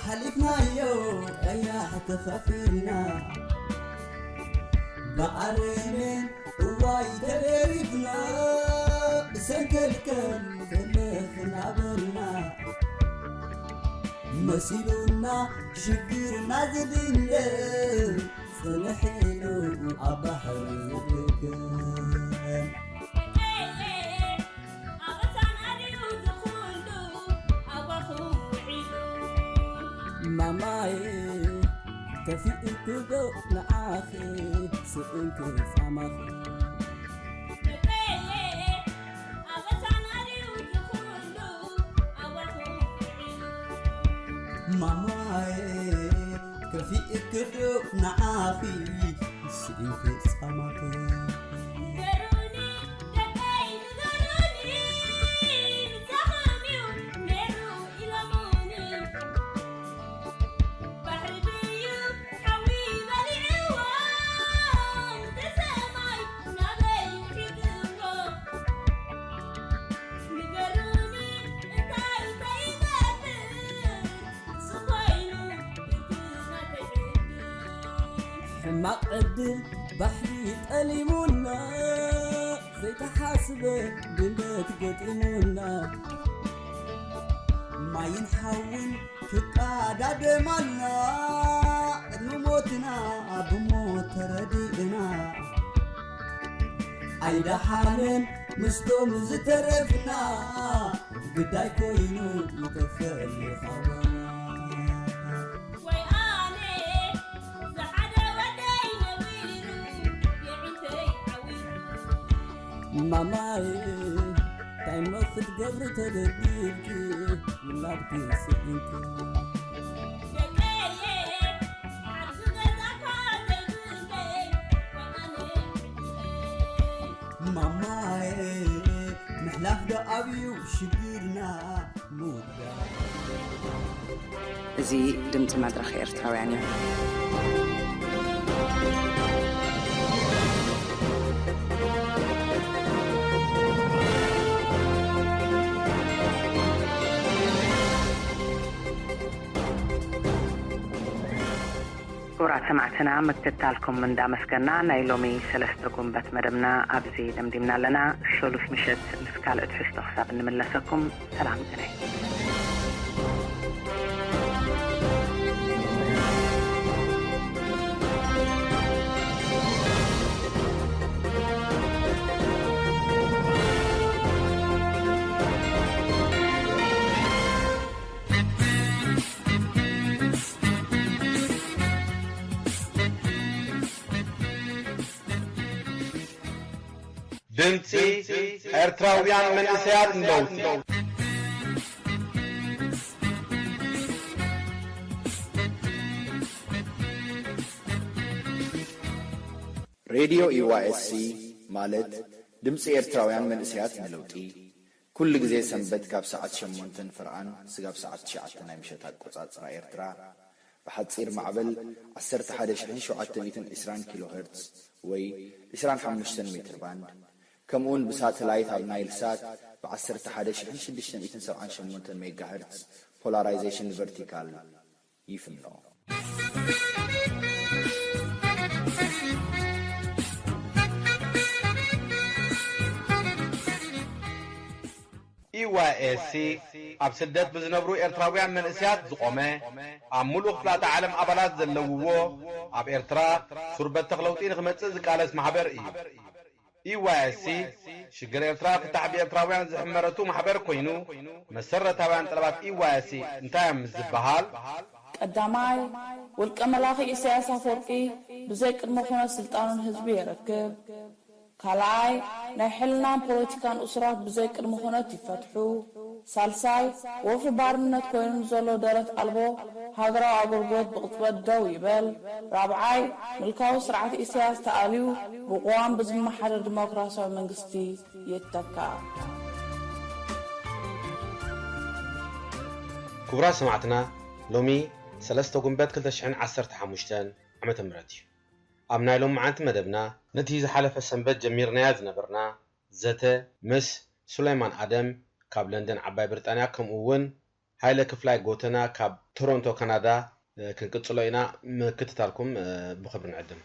ሓሊፍናዮ ቀያሕ ተኸፊልና ብኣረሜን እዋይ ተደሪፍና ብሰንከልከል ፈልኽ እናበልና መሲሉና ሽግርና ዝድለ ጽንሕ ኢሉ ኣብ ባሕሪ ዝድገም ማማይ ከፊእክዶ ንዓኺ ስእንኪ ጻማኺ ማማይ ከፊእክዶ ንዓኺ ስእንኪ ጻማኺ ሕማቕ ዕድል ባሕሪ ጠሊሙና ዘይተሓስበ ድንገት ገጢሙና ማይን ሓውን ክቃዳደማልና ቅድሚ ሞትና ብሞት ተረዲእና ኣይደሓንን ምስቶም ዝተረፍና ግዳይ ኮይኑ ተፈልኻና ማማይ ታይሞ ክትገብሪ ተደጊልኪ ውላድኪ ስኢንኪ ማማይ ምሕላፍ ዶ ኣብዩ ሽግርና ምውዳእ እዚ ድምፂ መድረኽ ኤርትራውያን እዩ። ክቡራት ሰማዕትና ምክትታልኩም እንዳመስገና ናይ ሎሚ ሰለስተ ጉንበት መደብና ኣብዚ ደምዲምና ኣለና። ሰሉስ ምሸት ምስ ካልእ ትሕዝቶ ክሳብ እንምለሰኩም ሰላም ግነ። ድምፂ ኤርትራውያን መንእሰያት ንለውጢ። ሬድዮ ዩ ዋይ ኤስ ሲ ማለት ድምፂ ኤርትራውያን መንእሰያት ንለውጢ ኩሉ ግዜ ሰንበት ካብ ሰዓት ሸሞንተን ፍርቓን ስጋብ ሰዓት ትሽዓተ ናይ ምሸት ኣቆጻጽራ ኤርትራ ብሓጺር ማዕበል ዓሰርተ ሓደ ሽሕን ሸውዓተ ሚእትን ዕስራን ኪሎ ሄርትዝ ወይ ዕስራን ሓሙሽተን ሜትር ባንድ ከምኡውን ብሳተላይት ኣብ ናይል ሳት ብ ዓሰርተ ሓደ ሽሕን ሽዱሽተ ሚእትን ሰብዓን ሸሞንተን ሜጋ ሄርትዝ ፖላራይዜሽን ቨርቲካል ይፍኖ። ኢ ዋይ ኤስ ሲ ኣብ ስደት ብዝነብሩ ኤርትራውያን መንእሰያት ዝቖመ፣ ኣብ ምሉእ ክፍላተ ዓለም ኣባላት ዘለውዎ፣ ኣብ ኤርትራ ሱር በተኽ ለውጢ ንኽመጽእ ዝቃለስ ማሕበር እዩ። ኢ ዋይ ኤስ ሲ ሽግር ኤርትራ ፍታሕ ብኤርትራውያን ዝሕመረቱ ማሕበር ኮይኑ፣ መሰረታውያን ጠለባት ኢ ዋይ ኤስ ሲ እንታይ እዮም ምስ ዝበሃል፣ ቀዳማይ፣ ውልቀ መላኺ ኢሳያስ ኣፈወርቂ ብዘይ ቅድመ ኩነት ስልጣኑ ንህዝቢ የረክብ። ካልኣይ፣ ናይ ሕልናን ፖለቲካን እሱራት ብዘይ ቅድመ ኩነት ይፈትሑ። ሳልሳይ፣ ወፍሪ ባርነት ኮይኑ ንዘሎ ደረት ኣልቦ ሃገራዊ ኣገልግሎት ብቕጽበት ደው ይበል። ራብዓይ፣ ምልካዊ ስርዓት ኢሳያስ ተኣልዩ ብቅዋም ብዝመሓደር ዲሞክራሲያዊ መንግስቲ ይተካእ። ክቡራት ሰማዕትና፣ ሎሚ ሰለስተ ጉንበት ክልተ ሽሕን ዓሰርተ ሓሙሽተን ዓመተ ምህረት እዩ። ኣብ ናይ ሎምዓንቲ መደብና፣ ነቲ ዝሓለፈ ሰንበት ጀሚርናያ ዝነበርና ዘተ ምስ ሱላይማን ኣደም ካብ ለንደን ዓባይ ብሪጣንያ፣ ከምኡ እውን ሃይለ ክፍላይ ጎተና ካብ ቶሮንቶ ካናዳ ክንቅጽሎ ኢና። ምክትታልኩም ብኽብሪ ንዕድም።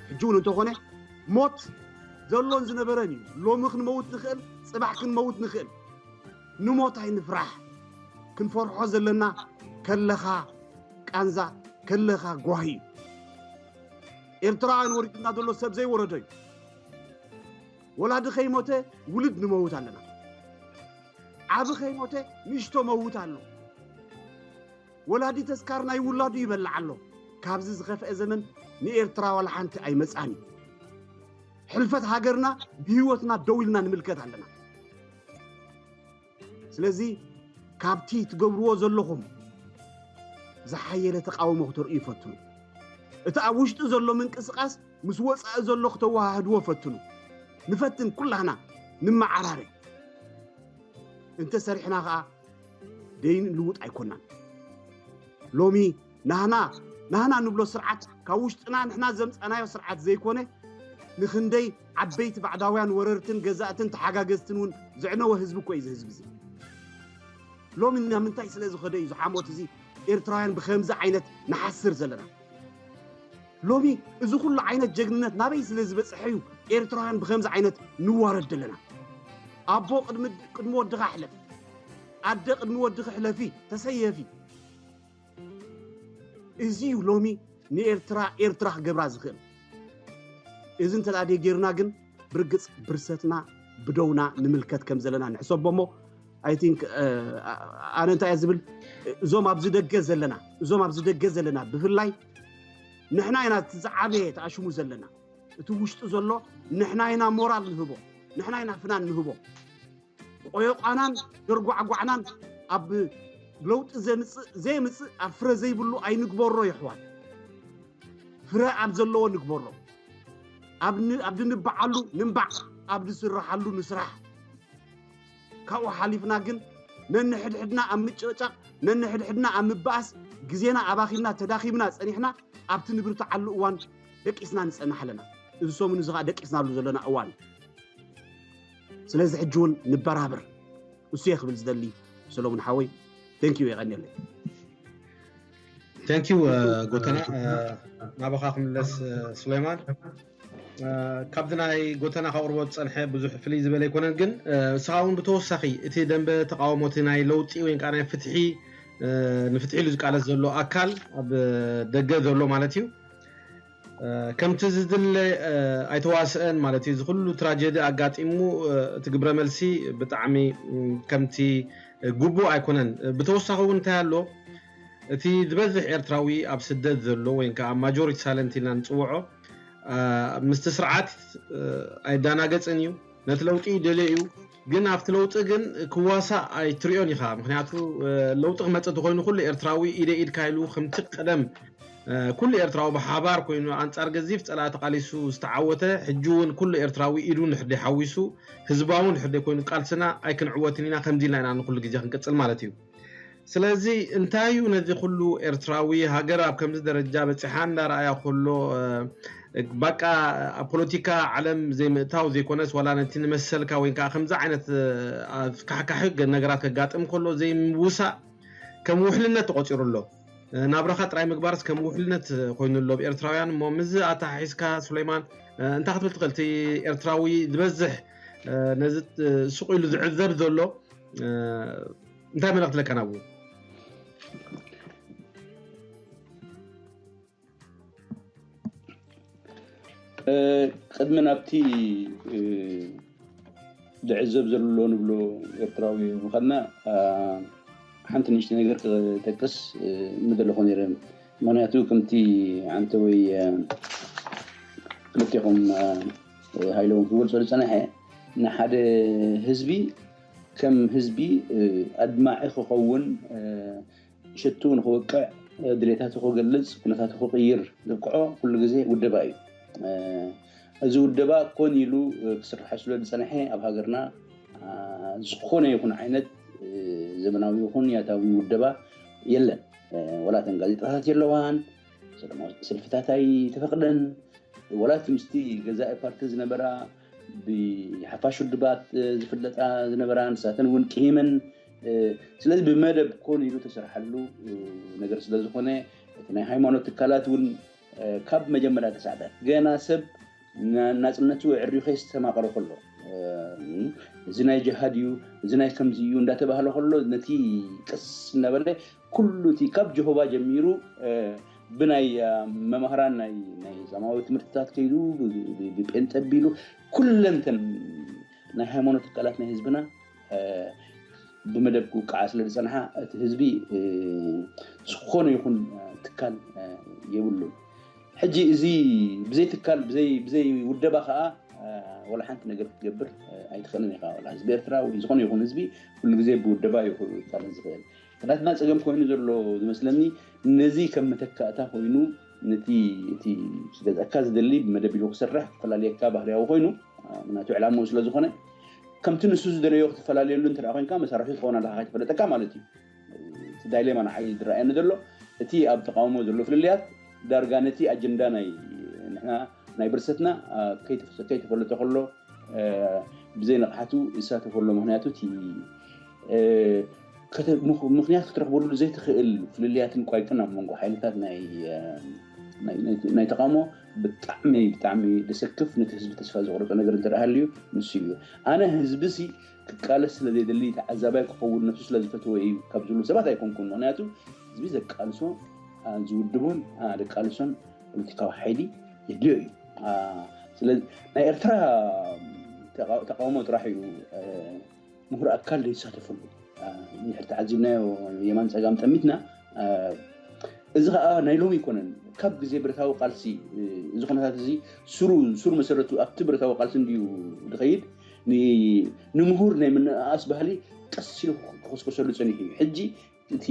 ሕጂ እውን እንተኾነ ሞት ዘሎን ዝነበረን እዩ። ሎሚ ክንመውት ንኽእል፣ ጽባሕ ክንመውት ንኽእል። ንሞት ኣይንፍራሕ። ክንፈርሖ ዘለና ከለኻ ቃንዛ፣ ከለኻ ጓሂ እዩ። ኤርትራውያን ወሪዱና ዘሎ ሰብ ዘይወረዶ እዩ። ወላዲ ከይሞተ ውሉድ ንመውት ኣለና። ዓቢ ከይሞተ ንእሽቶ መውት ኣሎ። ወላዲ ተስካር ናይ ውላዱ ይበልዕ ኣሎ። ካብዚ ዝኸፍአ ዘመን ንኤርትራ ዋላ ሓንቲ ኣይመጽኣን እዩ። ሕልፈት ሃገርና ብህይወትና ደው ኢልና ንምልከት ኣለና። ስለዚ ካብቲ ትገብርዎ ዘለኹም ዝሓየለ ተቃውሞ ክተርእዩ ፈትኑ። እቲ ኣብ ውሽጢ ዘሎ ምንቅስቃስ ምስ ወጻኢ ዘሎ ክተወሃህድዎ ፈትኑ። ንፈትን ኩላህና ንመዓራረ። እንተ ሰሪሕና ኸኣ ደይንልውጥ ኣይኮናን። ሎሚ ናህና ናህና ንብሎ ስርዓት ካብ ውሽጥና ንሕና ዘምጻናዮ ስርዓት ዘይኮነ ንኽንደይ ዓበይቲ ባዕዳውያን ወረርትን ገዛእትን ተሓጋገዝትን እውን ዘዕነወ ህዝቢ እኮ እዩ እዚ ህዝቢ እዚ። ሎሚ ናብ ምንታይ ስለ ዝኸደ እዩ ዝሓሞት እዚ ኤርትራውያን ብኸምዚ ዓይነት ንሓስር ዘለና? ሎሚ እዚ ኩሉ ዓይነት ጀግንነት ናበይ ስለ ዝበጽሐ እዩ ኤርትራውያን ብኸምዚ ዓይነት ንዋረድ ዘለና? ኣቦ ቅድሚ ቅድሚ ወድኻ ሕለፍ፣ ኣደ ቅድሚ ወድኺ ሕለፊ፣ ተሰየፊ። እዚ እዩ ሎሚ ንኤርትራ ኤርትራ ክገብራ ዝኽእል። እዚ እንተ ደኣ ጌርና ግን ብርግጽ ብርሰትና ብደውና ንምልከት ከም ዘለና ንሕሰቦ እሞ I think ኣነ እንታይ እየ ዝብል እዞም ኣብዚ ደገ ዘለና እዞም ኣብዚ ደገ ዘለና ብፍላይ ንሕና ኢና እቲ ዝዓበየ ተኣሽሙ ዘለና እቲ ውሽጡ ዘሎ ንሕና ኢና ሞራል ንህቦ ንሕና ኢና ፍናን ንህቦ ቆየቋናን ደርጓዕጓዕናን ኣብ ለውጢ ዘምፅእ ዘየምፅእ ኣብ ፍረ ዘይብሉ ኣይንግበሮ የሕዋት ፍረ ኣብ ዘለዎ ንግበሮ ኣብ ድንበዓሉ ንምባዕ ኣብ ድስረሓሉ ንስራሕ ካብኡ ሓሊፍና ግን ነንሕድሕድና ኣብ ምጭቕጫቕ ነንሕድሕድና ኣብ ምባኣስ ግዜና ኣባኺና ተዳኺምና ፀኒሕና ኣብቲ ንብርትዓሉ እዋን ደቂስና ንፀንሕ ኣለና እዚ ሰሙን እዚ ከዓ ደቂስናሉ ዘለና እዋን እዩ ስለዚ ሕጂ እውን ንበራብር እሱ እየ ክብል ዝደሊ ሰሎሙን ሓወይ thank you የቐንየለይ thank you ጎተና ናባኻ ክምለስ ሱሌማን ካብዚ ናይ ጎተና ከቕርቦ ዝፀንሐ ብዙሕ ፍልይ ዝበለ ኣይኮነን ግን እስኻ እውን ብተወሳኺ እቲ ደንበ ተቃውሞ እቲ ናይ ለውጢ ወይ ከዓ ናይ ፍትሒ ንፍትሒ ኢሉ ዝቃለስ ዘሎ ኣካል ኣብ ደገ ዘሎ ማለት እዩ ከምቲ ዝድለ ኣይተዋስአን ማለት እዩ እዚ ኩሉ ትራጀዲ ኣጋጢሙ እቲ ግብረ መልሲ ብጣዕሚ ከምቲ ግቡእ ኣይኮነን ብተወሳኺ እውን እንታይ ኣሎ እቲ ዝበዝሕ ኤርትራዊ ኣብ ስደት ዘሎ ወይ ከዓ ማጆሪቲ ሳይለንት ኢልና ንፅውዖ ምስቲ ስርዓት ኣይዳናገፅን እዩ ነቲ ለውጢ ይደልዮ እዩ ግን ኣብቲ ለውጢ ግን ክዋሳእ ኣይትሪኦን ኢኻ ምክንያቱ ለውጢ ክመፅእ ተኮይኑ ኩሉ ኤርትራዊ ኢደ ኢድካ ኢሉ ከምቲ ቀደም ኩሉ ኤርትራዊ ብሓባር ኮይኑ ኣንጻር ገዚፍ ጸላኢ ተቓሊሱ ዝተዓወተ ሕጂ እውን ኩሉ ኤርትራዊ ኢዱ ንሕደይ ሓዊሱ ህዝባዊ ንሕደይ ኮይኑ ቃልስና ኣይክንዕወትን ኢና ከምዚ ኢልና ኢና ንኩሉ ግዜ ክንቅጽል ማለት እዩ ስለዚ እንታይ እዩ ነዚ ኩሉ ኤርትራዊ ሃገር ኣብ ከምዚ ደረጃ በጺሓ እንዳረኣያ ከሎ ባቃ ኣብ ፖለቲካ ዓለም ዘይምእታው ዘይኮነስ ዋላ ነቲ ንመሰልካ ወይ ከዓ ከምዚ ዓይነት ኣፍካሕካሒ ነገራት ከጋጥም ከሎ ዘይምውሳእ ከም ውሕልነት ተቆፂሩ ኣሎ ናብራኻ ጥራይ ምግባርስ ከም ውሕልነት ኮይኑ ኣሎ ብኤርትራውያን እሞ ምዝ ኣተሓሒዝካ ሱሌማን እንታይ ክትብል ትኽእል እቲ ኤርትራዊ ዝበዝሕ ነዚ ስቕ ኢሉ ዝዕዘብ ዘሎ እንታይ መልእኽቲ ለካ ናብኡ ቅድሚ ናብቲ ዝዕዘብ ዘሎ ንብሎ ኤርትራዊ ምኸድና ሓንቲ ንእሽተ ነገር ክጠቅስ ምደለኹ ነይረ ምክንያቱ ከምቲ ዓንተ ወይ ክልቴኹም ሃይለውን ክገልጾ ዝጸናሐ ንሓደ ህዝቢ ከም ህዝቢ ኣድማዒ ክኸውን ሸቱ ንክወቅዕ ድሌታቱ ክገልፅ ኩነታቱ ክቅይር ዘብቅዖ ኩሉ ግዜ ውደባ እዩ። እዚ ውደባ ኮን ኢሉ ክስርሐ ስለ ዝፀንሐ ኣብ ሃገርና ዝኾነ ይኹን ዓይነት ዘመናዊ ይኹን ያታዊ ውደባ የለን። ወላ ተን ጋዜጣታት የለዋን፣ ሰለማዊ ሰልፍታት ኣይተፈቕደን። ወላ እቲ ምስቲ ገዛኢ ፓርቲ ዝነበራ ብሓፋሽ ውድባት ዝፍለጣ ዝነበራ ንሳተን እውን ቅሂመን። ስለዚ ብመደብ ኮን ኢሉ ተሰርሓሉ ነገር ስለዝኾነ እቲ ናይ ሃይማኖት ትካላት እውን ካብ መጀመርያ ተሳዕበት ገና ሰብ ናጽነቱ ዕርዩ ከይስተማቐረ ከሎ እዚ ናይ ጅሃድ እዩ፣ እዚ ናይ ከምዚ እዩ እንዳተባህለ ከሎ ነቲ ቀስ እናበለ ኩሉ እቲ ካብ ጀሆባ ጀሚሩ ብናይ መማህራን ናይ ሰማዊ ትምህርትታት ከይዱ ብጴንጠ ቢሉ ኩለንተን ናይ ሃይማኖት ትካላት ናይ ህዝብና ብመደብ ክውቃዓ ስለ ዝጸንሓ እቲ ህዝቢ ዝኾነ ይኹን ትካል የብሉን። ሕጂ እዚ ብዘይ ትካል ብዘይ ውደባ ከዓ ወላ ሓንቲ ነገር ክትገብር ኣይትኽእልን ኢኻ። ወላ ህዝቢ ኤርትራ ወይ ዝኾነ ይኹን ህዝቢ ኩሉ ግዜ ብውደባ ይኽእልን ዝኽእል ናትና ጸገም ኮይኑ ዘሎ ዝመስለኒ ነዚ ከም መተካእታ ኮይኑ ነቲ እቲ ክገዝኣካ ዝደሊ ብመደብ ኢሉ ክሰርሕ ክፈላለየካ ባህርያዊ ኮይኑ ምናቱ ዕላምኡ ስለ ዝኾነ ከምቲ ንሱ ዝደለዮ ክትፈላለየሉ እንተ ኮይንካ መሳርሒ ትኸውን ኣለካ ከይተፈለጠካ ማለት እዩ። እቲ ዳይሌማ ንዓይ ዝረኣየኒ ዘሎ እቲ ኣብ ተቃውሞ ዘሎ ፍልልያት ዳርጋ ነቲ ኣጀንዳ ናይ ንሕና ናይ ብርሰትና ከይተፈለጠ ከሎ ብዘይ ንቕሓቱ ይሳተፈሉ ምክንያቱ እቲ ምክንያት ክትረኽበሉ ዘይትኽእል ፍልልያትን ቋይቅን ኣብ መንጎ ሓይልታት ናይ ተቃውሞ ብጣዕሚ ብጣዕሚ ደሰክፍ ነቲ ህዝቢ ተስፋ ዘቑረፀ ነገር እንተደኣ ሃልዩ ንሱ እዩ። ኣነ ህዝቢ ሲ ክቃለስ ስለ ዘይደሊ ተዓዛባይ ክኸውን ነሱ ስለ ዝፈትወ እዩ ካብ ዝብሉ ሰባት ኣይኮንኩን። ምክንያቱ ህዝቢ ዘቃልሶ ዝውድቦን ደቃልሶን ፖለቲካዊ ሓይሊ የድልዮ እዩ። ስለዚ ናይ ኤርትራ ተቃውሞ ጥራሕ እዩ ምሁር ኣካል ዘይተሳተፈሉ። ንድሕር ተዓዚብናዮ የማን ጸጋም ጠሚትና። እዚ ከዓ ናይ ሎሚ ኣይኮነን። ካብ ግዜ ብረታዊ ቃልሲ እዚ ኩነታት እዚ ሱሩ ሱር መሰረቱ ኣብቲ ብረታዊ ቃልሲ እንድዩ ዝኸይድ ንምሁር ናይ ምንእኣስ ባህሊ ቀስ ኢሉ ክኮስኮሰሉ ጸኒሑ እዩ። ሕጂ እቲ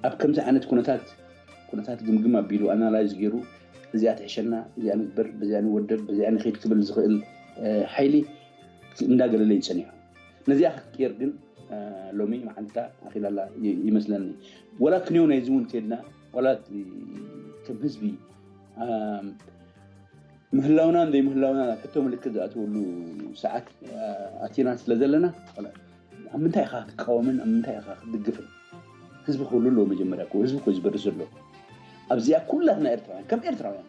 ኣብ ከምዚ ዓይነት ኩነታት ኩነታት ግምግም ኣቢሉ ኣናላይዝ ገይሩ እዚኣ ትሕሸና፣ እዚኣ ንግበር፣ በዚኣ ንወደብ፣ በዚኣ ንኸይድ ክብል ዝኽእል ሓይሊ እንዳገለለ እዩ ጸኒሑ። ነዚኣ ክትቅየር ግን ሎሚ መዓልታ ኣኺላላ ይመስለኒ። ወላ ክንዮ ናይዚ እውን ከድና ወላ ከም ህዝቢ ምህላውናን ዘይምህላውናን ኣብ ሕቶ ምልክት ዝኣትወሉ ሰዓት ኣቲና ስለ ዘለና ኣብ ምንታይ ኢኻ ክትቃወምን ኣብ ምንታይ ኢኻ ክትድግፍን ህዝቢ ክህሉ ኣለዎ። መጀመርያ ህዝቢ ኮ ዝበርስ ዘሎ ኣብዚኣ ኩላትና ኤርትራውያን ከም ኤርትራውያን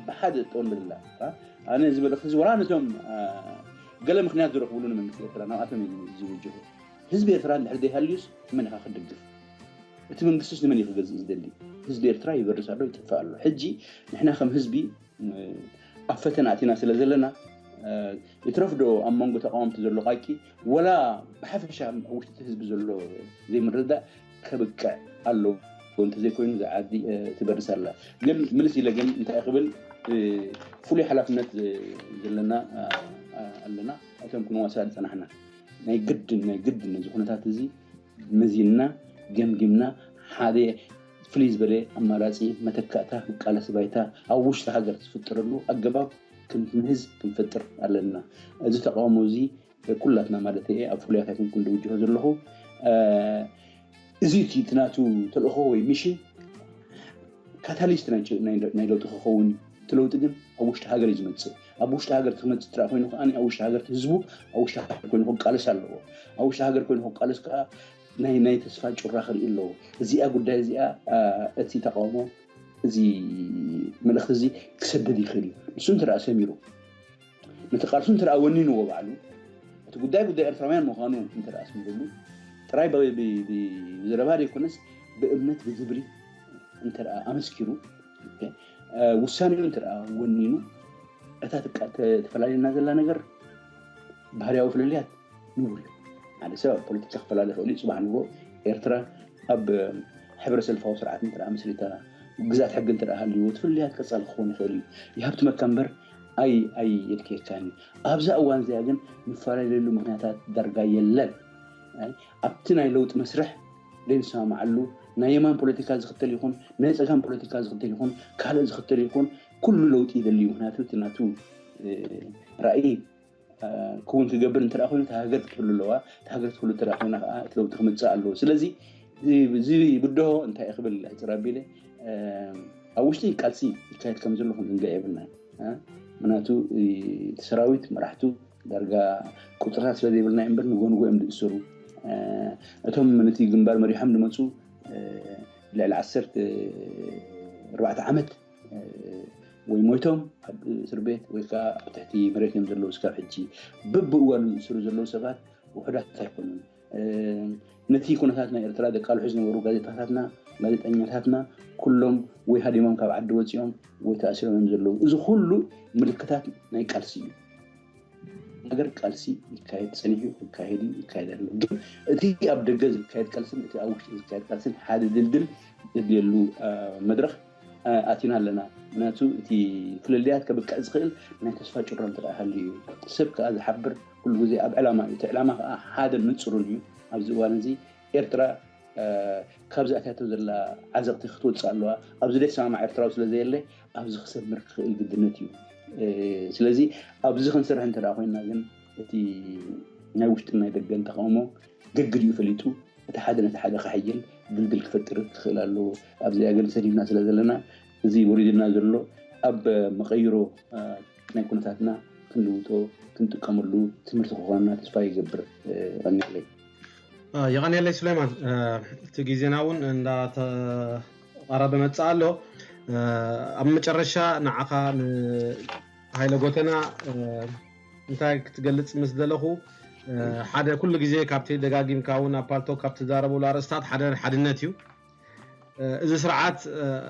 ብሓደ ጠወንበልላ ኣነ ዝበለ ህዝቢ ወላ ነቶም ገለ ምክንያት ዝረኽብሉ ንመንግስቲ ኤርትራ ናብኣቶም ዝውጅሁ ህዝቢ ኤርትራ እንድሕር ዘይሃልዩስ መን ኢኻ ክትድግፍ? እቲ መንግስቲስ ንመን እዩ ክገዝእ ዝደሊ? ህዝቢ ኤርትራ ይበርስ ኣሎ፣ ይጠፍእ ኣሎ። ሕጂ ንሕና ከም ህዝቢ ኣብ ፈተና ኣቲና ስለ ዘለና ይትረፍዶ ኣብ መንጎ ተቃወምቲ ዘሎ ቃቂ ወላ ብሓፈሻ ውሽጢ ህዝቢ ዘሎ ዘይምርዳእ ከብቅዕ ኣሎ። እንተዘይኮይኑ ዝዓዲ ትበርስ ኣላ። ግን ምልስ ኢለ ግን እንታይ ክብል ፍሉይ ሓላፍነት ዘለና ኣለና እቶም ክንዋሳ ዝፀናሕና ናይ ግድን ናይ ግድን ነዚ ኩነታት እዚ መዚንና ገምጊምና ሓደ ፍልይ ዝበለ ኣማራፂ መተካእታ መቃለሲ ባይታ ኣብ ውሽጢ ሃገር ዝፍጠረሉ ኣገባብ ክንምህዝ ክንፈጥር ኣለና። እዚ ተቃውሞ እዚ ኩላትና ማለት እየ ኣብ ፍሉያት ኣይኮንኩን ዝውጅሆ ዘለኹ። እዚ እቲ ናቱ ተልእኾ ወይ ሚሽን ካታሊስት ናይ ለውጢ ክኸውን እቲ ለውጢ ግን ኣብ ውሽጢ ሃገር እዩ ዝመፅእ። ኣብ ውሽጢ ሃገር ክመፅእ ጥራይ ኮይኑ ከዓ ኣብ ውሽጢ ሃገር ህዝቡ ኣብ ውሽጢ ሃገር ኮይኑ ክቃለስ ኣለዎ። ኣብ ውሽጢ ሃገር ኮይኑ ክቃለስ ከዓ ናይ ናይ ተስፋ ጩራ ክርኢ ኣለዎ። እዚኣ ጉዳይ እዚኣ እቲ ተቃውሞ እዚ መልእክቲ እዚ ክሰደድ ይኽእል እዩ። ንሱ እንተ ሰሚሩ ነቲ ቃልሱ እንተ ወኒንዎ ባዕሉ እቲ ጉዳይ ጉዳይ ኤርትራውያን ምዃኑ እንተ ኣስሚሩሉ ጥራይ ብዘረባ ዘይኮነስ ብእምነት ብግብሪ እንተ ኣመስኪሩ ውሳኔኡ እንተ ወኒኑ እታ ተፈላለየና ዘላ ነገር ባህርያዊ ፍልልያት ንቡር እዩ። ሓደ ሰብ ኣብ ፖለቲካ ክፈላለ ይኽእል እዩ። ፅባሕ ንግሆ ኤርትራ ኣብ ሕብረ ሰልፋዊ ስርዓት እንተ መስሪታ ግዛት ሕጊ እንተ ሃልይዎ እቲ ፍልልያት ቀፃሊ ክኸውን ይኽእል እዩ። ይሃብትመካ እምበር ኣይ ኣይ የድክየካን እዩ። ኣብዛ እዋን እዚኣ ግን ንፈላለየሉ ምክንያታት ዳርጋ የለን። ኣብቲ ናይ ለውጢ መስርሕ ዘይንሰማማዓሉ ናይ የማን ፖለቲካ ዝኽተል ይኹን ናይ ፀጋም ፖለቲካ ዝኽተል ይኹን ካልእ ዝኽተል ይኹን ኩሉ ለውጢ ይደሊ እዩ። ምክንያቱ እቲ ናቱ ራእይ ክውን ክገብር እንተ ኮይኑ፣ እታ ሃገር ክትህሉ ኣለዋ። እታ ሃገር ክትህሉ እንተ ኮይና ከዓ እቲ ለውጢ ክመፅእ ኣለዎ። ስለዚ እዚ ብድሆ እንታይ ክብል ኣይፅር ኣቢለ፣ ኣብ ውሽጢ ቃልሲ ይካየድ ከም ዘሎ ክንዝንጋዕ የብልና። ምክንያቱ እቲ ሰራዊት፣ መራሕቱ ዳርጋ ቁፅርታት ስለ ዘይብልና እምበር ንጎንጎ እዮም ዝእሰሩ። እቶም ነቲ ግንባር መሪሖም ዝመፁ ልዕሊ ዓሰርተ ኣርባዕተ ዓመት ወይ ሞይቶም ኣብ እስር ቤት ወይ ከዓ ኣብ ትሕቲ መሬት እዮም ዘለዉ እስካብ ሕጂ። በብእዋኑ ዝእሰሩ ዘለዉ ሰባት ውሑዳት ኣይኮኑን። ነቲ ኩነታት ናይ ኤርትራ ዘቃልሑ ዝነበሩ ጋዜጣታትና፣ ጋዜጠኛታትና ኩሎም ወይ ሃዲሞም ካብ ዓዲ ወፂኦም ወይ ተኣሲሮም እዮም ዘለዉ። እዚ ኩሉ ምልክታት ናይ ቃልሲ እዩ። ነገር ቃልሲ ይካየድ፣ ጸኒሑ ይካየድ እዩ፣ ይካየድ ኣሎ። ግን እቲ ኣብ ደገ ዝካየድ ቃልስን እቲ ኣብ ውሽጢ ዝካየድ ቃልስን ሓደ ድልድል ዘድልየሉ መድረኽ ኣቲና ኣለና። ምክንያቱ እቲ ፍልልያት ከብቅዕ ዝኽእል ናይ ተስፋ ጭሮ እንተ ሃልዩ እዩ። ሰብ ከዓ ዝሓብር ኩሉ ግዜ ኣብ ዕላማ እዩ። እቲ ዕላማ ከዓ ሓደን ንጹርን እዩ። ኣብዚ እዋን እዚ ኤርትራ ካብዚ ኣትያቶ ዘላ ዓዘቕቲ ክትወፅእ ኣለዋ። ኣብዚ ዘይሰማማዕ ኤርትራዊ ስለ ዘየለ ኣብዚ ክሰምር ክኽእል ግድነት እዩ። ስለዚ ኣብዚ ክንሰርሕ እንተ ኮይና ግን እቲ ናይ ውሽጥን ናይ ደገን ተቃውሞ ገግዲኡ ፈሊጡ እቲ ሓደ ነቲ ሓደ ክሕይል ድልድል ክፈጥር ክኽእል ኣለዎ። ኣብዚኣ ግን ሰዲድና ስለ ዘለና እዚ ወሪድና ዘሎ ኣብ መቐይሮ ናይ ኩነታትና ክንልውጦ ክንጥቀመሉ ትምህርቲ ክኾንና ተስፋ ይገብር። ቀኒለይ። የቐንየለይ ሱሌማን፣ እቲ ግዜና እውን እንዳተቐረበ መፅእ ኣሎ። ኣብ መጨረሻ ንዓኻ ንሃይለ ጎተና እንታይ ክትገልፅ ምስ ዘለኹ፣ ሓደ ኩሉ ግዜ ካብቲ ደጋጊምካ እውን ኣብ ፓልቶክ ካብ ትዛረበሉ ኣርእስታት ሓደ ሓድነት እዩ። እዚ ስርዓት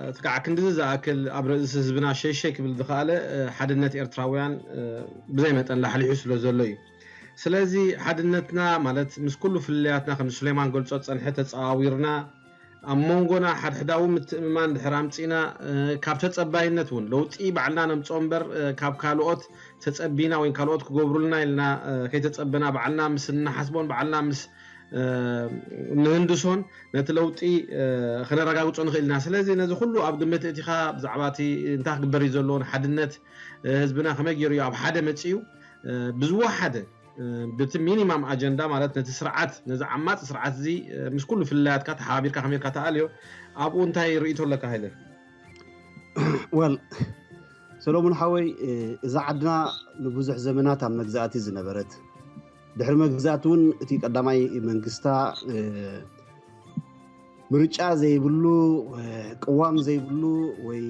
እቲ ከዓ ክንድዚ ዝኣክል ኣብ ርእሲ ህዝብና ሸይሸይ ክብል ዝኸኣለ ሓድነት ኤርትራውያን ብዘይ መጠን ላሕሊሑ ስለ ዘሎ እዩ። ስለዚ ሓድነትና ማለት ምስ ኩሉ ፍልልያትና ከም ሱሌማን ገልጾ ዝጸንሐ ተጸዋዊርና ኣብ መንጎና ሓድሕዳዊ ምትእምማን ድሕር ኣምጺና ካብ ተጸባይነት እውን ለውጢ ባዕልና ነምጽኦ እምበር ካብ ካልኦት ተጸቢና ወይ ካልኦት ክገብሩልና ኢልና ከይተጸበና ባዕልና ምስ እንሓስቦን ባዕልና ምስ ንህንድሶን ነቲ ለውጢ ከነረጋግጾ ንኽእል ኢና። ስለዚ ነዚ ኩሉ ኣብ ግምት እቲኻ ብዛዕባ እቲ እንታይ ክግበር እዩ ዘለዎ ንሓድነት ህዝብና ከመይ ገይሩ እዩ ኣብ ሓደ መጺኡ ብዝወሓደ ብቲ ሚኒማም ኣጀንዳ ማለት ነቲ ስርዓት ነዚ ዓማፂ ስርዓት እዚ ምስ ኩሉ ፍልላያትካ ተሓባቢርካ ከመይ ኢልካ ተኣልዮ ኣብኡ እንታይ ርእይቶ ኣለካ ሃይለ? ወል ሰሎሙን ሓወይ እዛ ዓድና ንብዙሕ ዘመናት ኣብ መግዛእቲ ዝነበረት ድሕሪ መግዛእቲ እውን እቲ ቀዳማይ መንግስታ ምርጫ ዘይብሉ ቅዋም ዘይብሉ ወይ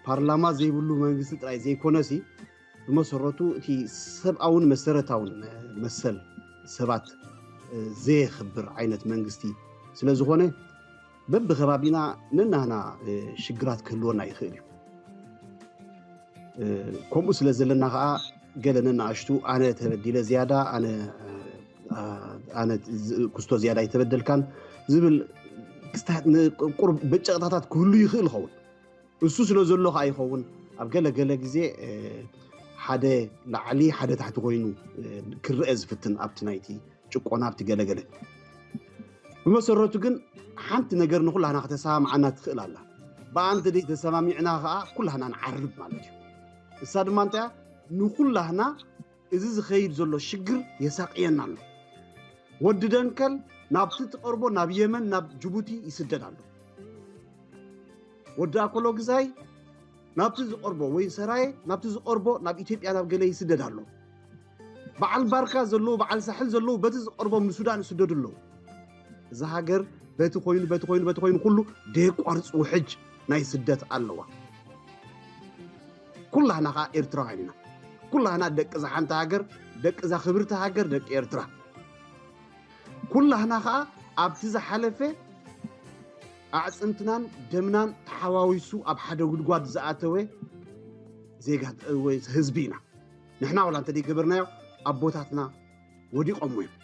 ፓርላማ ዘይብሉ መንግስቲ ጥራይ ዘይኮነሲ ብመሰረቱ እቲ ሰብኣውን መሰረታውን መሰል ሰባት ዘየኽብር ዓይነት መንግስቲ ስለ ዝኾነ በብከባቢና ነናህና ሽግራት ክህልወና ይኽእል እዩ። ከምኡ ስለ ዘለና ከዓ ገለ ነናእሽቱ ኣነ ተበዲለ ዝያዳ ኣነ ኣነ ክስቶ ዝያዳ ኣይተበደልካን ዝብል ቁሩብ በጨቕታታት ክህሉ ይኽእል ይኸውን። እሱ ስለ ዘሎ ከዓ ይኸውን ኣብ ገለ ገለ ግዜ ሓደ ላዕሊ ሓደ ታሕቲ ኮይኑ ክረአ ዝፍትን ኣብቲ ናይቲ ጭቆና ኣብቲ ገለገለ ብመሰረቱ ግን ሓንቲ ነገር ንኩላህና ከተሰማምዓና ትኽእል ኣላ። ብኣንተ ደይ ተሰማሚዕና ከዓ ኩላህና ንዓርብ ማለት እዩ። እሳ ድማ እንታይ ንኩላህና እዚ ዝኸይድ ዘሎ ሽግር የሳቅየና ኣሎ። ወዲ ደንከል ናብቲ ትቐርቦ ናብ የመን ናብ ጅቡቲ ይስደድ ኣሎ። ወዲ ኣኮሎ ግዛይ ናብቲ ዝቐርቦ ወይ ሰራየ ናብቲ ዝቐርቦ ናብ ኢትዮጵያ ናብ ገለ ይስደድ ኣሎ። በዓል ባርካ ዘለዉ በዓል ሳሕል ዘለዉ በቲ ዝቐርቦም ንሱዳን ይስደዱ ኣለዉ። እዛ ሃገር በቲ ኮይኑ በቲ ኮይኑ በቲ ኮይኑ ኩሉ ደየቋርፅ ውሕጅ ናይ ስደት ኣለዋ። ኩላህና ከዓ ኤርትራውያን ኢና። ኩላህና ደቂ እዛ ሓንቲ ሃገር ደቂ እዛ ክብርቲ ሃገር ደቂ ኤርትራ። ኩላህና ከዓ ኣብቲ ዝሓለፈ ኣዕፅምትናን ደምናን ተሓዋዊሱ ኣብ ሓደ ጉድጓድ ዝኣተወ ዜጋ ወይ ህዝቢ ኢና። ንሕና ዋላ እንተደይገበርናዮ ኣቦታትና ወዲቖሞ እዮም።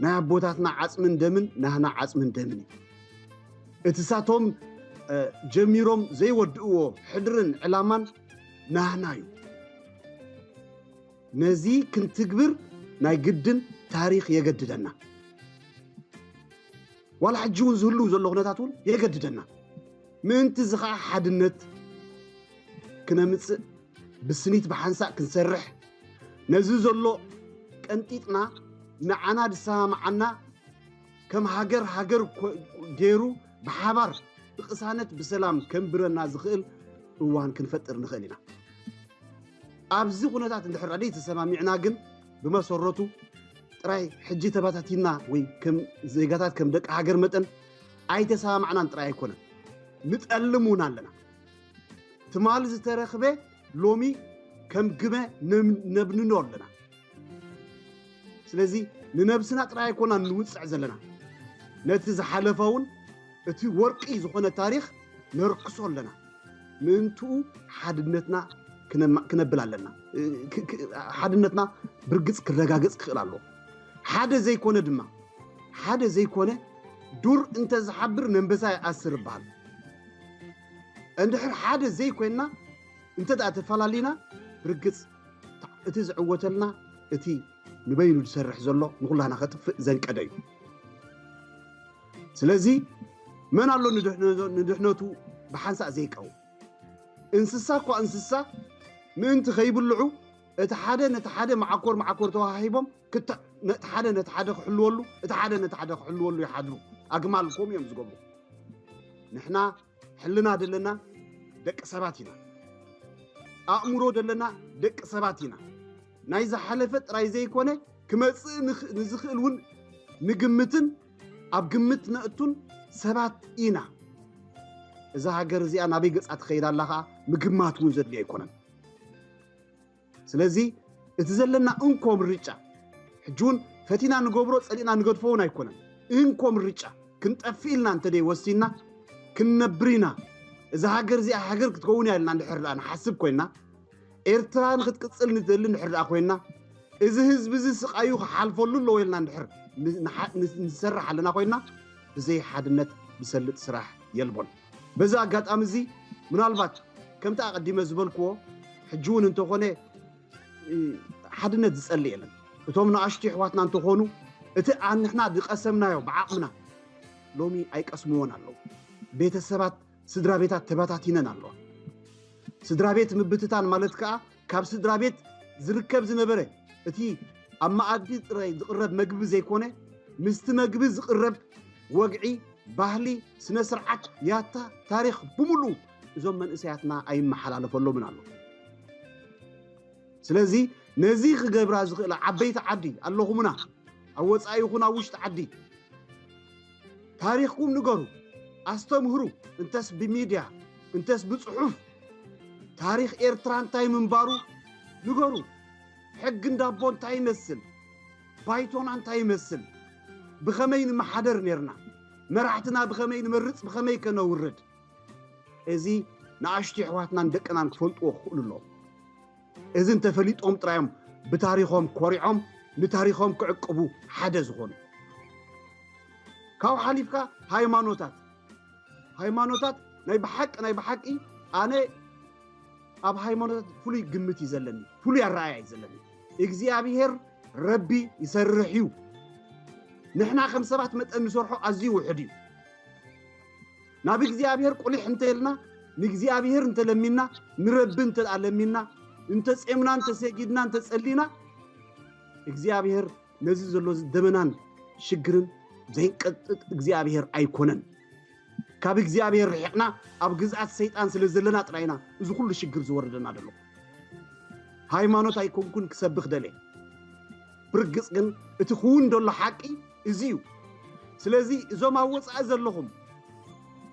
ናይ ኣቦታትና ዓፅምን ደምን ናህና ዓፅምን ደምን እዩ። እቲ ሳቶም ጀሚሮም ዘይወድእዎ ሕድርን ዕላማን ናህና እዩ። ነዚ ክንትግብር ናይ ግድን ታሪኽ የገድደና። ዋላ ሕጂ እውን ዝህልው ዘሎ ኩነታት እውን የገድደና። ምእንቲ እዚ ከዓ ሓድነት ክነምፅእ ብስኒት ብሓንሳእ ክንሰርሕ ነዚ ዘሎ ቀንጢጥና ንዓና ዝሰማምዓና ከም ሃገር ሃገር ኮ- ገይሩ ብሓባር ብቅሳነት ብሰላም ከንብረና ዝኽእል እዋን ክንፈጥር ንኽእል ኢና። ኣብዚ ኩነታት እንድሕር ደይ ተሰማሚዕና ግን ብመሰረቱ ጥራይ ሕጂ ተባታቲና ወይ ከም ዜጋታት ከም ደቂ ሃገር መጠን ኣይተሰማማዕናን ጥራይ ኣይኮነን፣ ንጠልም እውን ኣለና። ትማል ዝተረኽበ ሎሚ ከም ግመ ነብንኖ ኣለና። ስለዚ ንነብስና ጥራይ ኣይኮና ንውፅዕ ዘለና፣ ነቲ ዝሓለፈ እውን እቲ ወርቂ ዝኾነ ታሪኽ ነርክሶ ኣለና። ምእንትኡ ሓድነትና ክነብል ኣለና። ሓድነትና ብርግፅ ክረጋገፅ ክኽእል ኣለዎ። ሓደ ዘይኮነ ድማ ሓደ ዘይኮነ ዱር እንተ ዝሓብር ነንበሳ ይኣስር ይበሃል። እንድሕር ሓደ ዘይኮንና እንተ ደኣ ተፈላሊና ብርግፅ እቲ ዝዕወተልና እቲ ንበይኑ ዝሰርሕ ዘሎ ንኹላና ከጥፍእ ዘንቀደ እዩ። ስለዚ መን ኣሎ ንድሕነቱ ብሓንሳእ ዘይቀው? እንስሳ እኳ እንስሳ ምእንቲ ከይብልዑ እቲ ሓደ ነቲ ሓደ መዓኮር መዓኮር ተዋሃሂቦም ክተ ነቲ ሓደ ነቲ ሓደ ክሕልወሉ እቲ ሓደ ነቲ ሓደ ክሕልወሉ ይሓድሩ። ኣግማል ከምኡ እዮም ዝገብሩ። ንሕና ሕልና ዘለና ደቂ ሰባት ኢና። ኣእምሮ ዘለና ደቂ ሰባት ኢና። ናይ ዝሓለፈ ጥራይ ዘይኮነ ክመጽእ ንዝኽእል እውን ንግምትን ኣብ ግምት ነእቱን ሰባት ኢና። እዛ ሃገር እዚኣ ናበይ ገጻ ትኸይድ ኣላ ከዓ ምግማት እውን ዘድልዮ ኣይኮነን። ስለዚ እቲ ዘለና እንኮ ምርጫ ሕጂ እውን ፈቲና ንገብሮ ጸሊእና ንገድፎ እውን ኣይኮነን። እንኮ ምርጫ ክንጠፍእ ኢልና እንተደይ ወሲንና ክንነብር ኢና። እዛ ሃገር እዚኣ ሃገር ክትከውን እያ ኢልና እንድሕር ደኣ ንሓስብ ኮይና ኤርትራ ንክትቅጽል ንደሊ እንድሕር ደኣ ኮይና እዚ ህዝቢ እዚ ስቃዩ ክሓልፈሉ ኣለዎ ኢልና እንድሕር ንሰርሕ ኣለና ኮይና ብዘይ ሓድነት ዝሰልጥ ስራሕ የልቦን። በዚ ኣጋጣሚ እዚ ምናልባት ከምቲ ኣቐዲመ ዝበልክዎ ሕጂ እውን እንተኾነ ሓድነት ዝጸልእ የለን። እቶም ንኣሽቱ ኣሕዋትና እንተኾኑ እቲ ኣንሕና ዝቀሰምናዮ ብዓቕምና ሎሚ ኣይቀስምዎን ኣለዉ። ቤተሰባት ስድራ ቤታት ተበታቲነን ኣለዋ። ስድራ ቤት ምብትታን ማለት ከዓ ካብ ስድራ ቤት ዝርከብ ዝነበረ እቲ ኣብ መኣዲ ጥራይ ዝቕረብ መግቢ ዘይኮነ ምስቲ መግቢ ዝቕረብ ወግዒ፣ ባህሊ፣ ስነ ስርዓት፣ ያታ፣ ታሪኽ ብምሉኡ እዞም መንእሰያትና ኣይመሓላለፈሎምን ኣሎ። ስለዚ ነዚ ክገብራ ዝኽእላ ዓበይቲ ዓዲ ኣለኹምና፣ ኣብ ወፃኢ ይኹን ኣብ ውሽጢ ዓዲ ታሪኽኩም ንገሩ፣ ኣስተምህሩ፣ እንተስ ብሚድያ እንተስ ብፅሑፍ ታሪኽ ኤርትራ እንታይ ምንባሩ ንገሩ። ሕጊ እንዳቦ እንታይ ይመስል፣ ባይቶና እንታይ ይመስል፣ ብኸመይ ንመሓደር ነርና፣ መራሕትና ብኸመይ ንመርፅ፣ ብኸመይ ከነውርድ፣ እዚ ንኣሽቱ ኣሕዋትናን ደቅናን ክፈልጥዎ ክኽእሉ ኣለዎም። እዚ እንተፈሊጦም ጥራዮም ብታሪኾም ኮሪዖም ንታሪኾም ክዕቅቡ ሓደ ዝኾኑ። ካብኡ ሓሊፍካ ሃይማኖታት፣ ሃይማኖታት ናይ ብሓቂ ናይ ብሓቂ ኣነ ኣብ ሃይማኖታት ፍሉይ ግምት እዩ ዘለኒ፣ ፍሉይ ኣረኣእያ እዩ ዘለኒ። እግዚኣብሄር ረቢ ይሰርሕ እዩ። ንሕና ከም ሰባት መጠን ንሰርሖ ኣዝዩ ውሑድ እዩ። ናብ እግዚኣብሄር ቁሊሕ እንተ ኢልና ንእግዚኣብሄር እንተለሚና ንረቢ እንተ ለሚና እንተጼምና እንተሰጊድና እንተጸሊና እግዚኣብሄር ነዚ ዘሎ ደመናን ሽግርን ዘይንቀጥጥ እግዚኣብሄር ኣይኮነን። ካብ እግዚኣብሔር ርሒቕና ኣብ ግዝኣት ሰይጣን ስለ ዘለና ጥራይና እዚ ኩሉ ሽግር ዝወርደና ደሎ። ሃይማኖት ኣይኮንኩን ክሰብኽ ደለ። ብርግጽ ግን እቲ ክውን ደሎ ሓቂ እዚ እዩ። ስለዚ እዞም ኣብ ወጻኢ ዘለኹም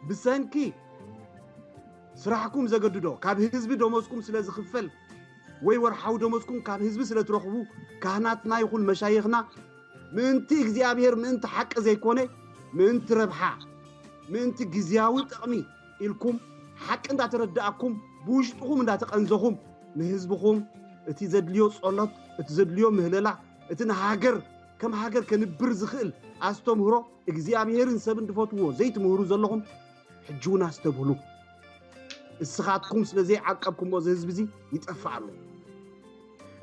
ብሰንኪ ስራሕኩም ዘገድዶ ካብ ህዝቢ ደሞዝኩም ስለ ዝኽፈል ወይ ወርሓዊ ደሞዝኩም ካብ ህዝቢ ስለ ትረኽቡ ካህናትና ይኹን መሻይኽና ምእንቲ እግዚኣብሔር ምእንቲ ሓቂ ዘይኮነ ምእንቲ ረብሓ ምእንቲ ግዝያዊ ጥቕሚ ኢልኩም ሓቂ እንዳተረዳእኩም ብውሽጥኹም እንዳተቐንዘኹም ንህዝብኹም እቲ ዘድልዮ ጸሎት እቲ ዘድልዮ ምህለላ እቲ ንሃገር ከም ሃገር ከንብር ዝኽእል ኣስተምህሮ እግዚኣብሔርን ሰብን ዝፈትዎ ዘይትምህሩ ዘለኹም ሕጂ እውን ኣስተብህሉ። እስኻትኩም ስለ ዘይዓቀብኩሞ እዚ ህዝቢ እዚ ይጠፍእ ኣሎ።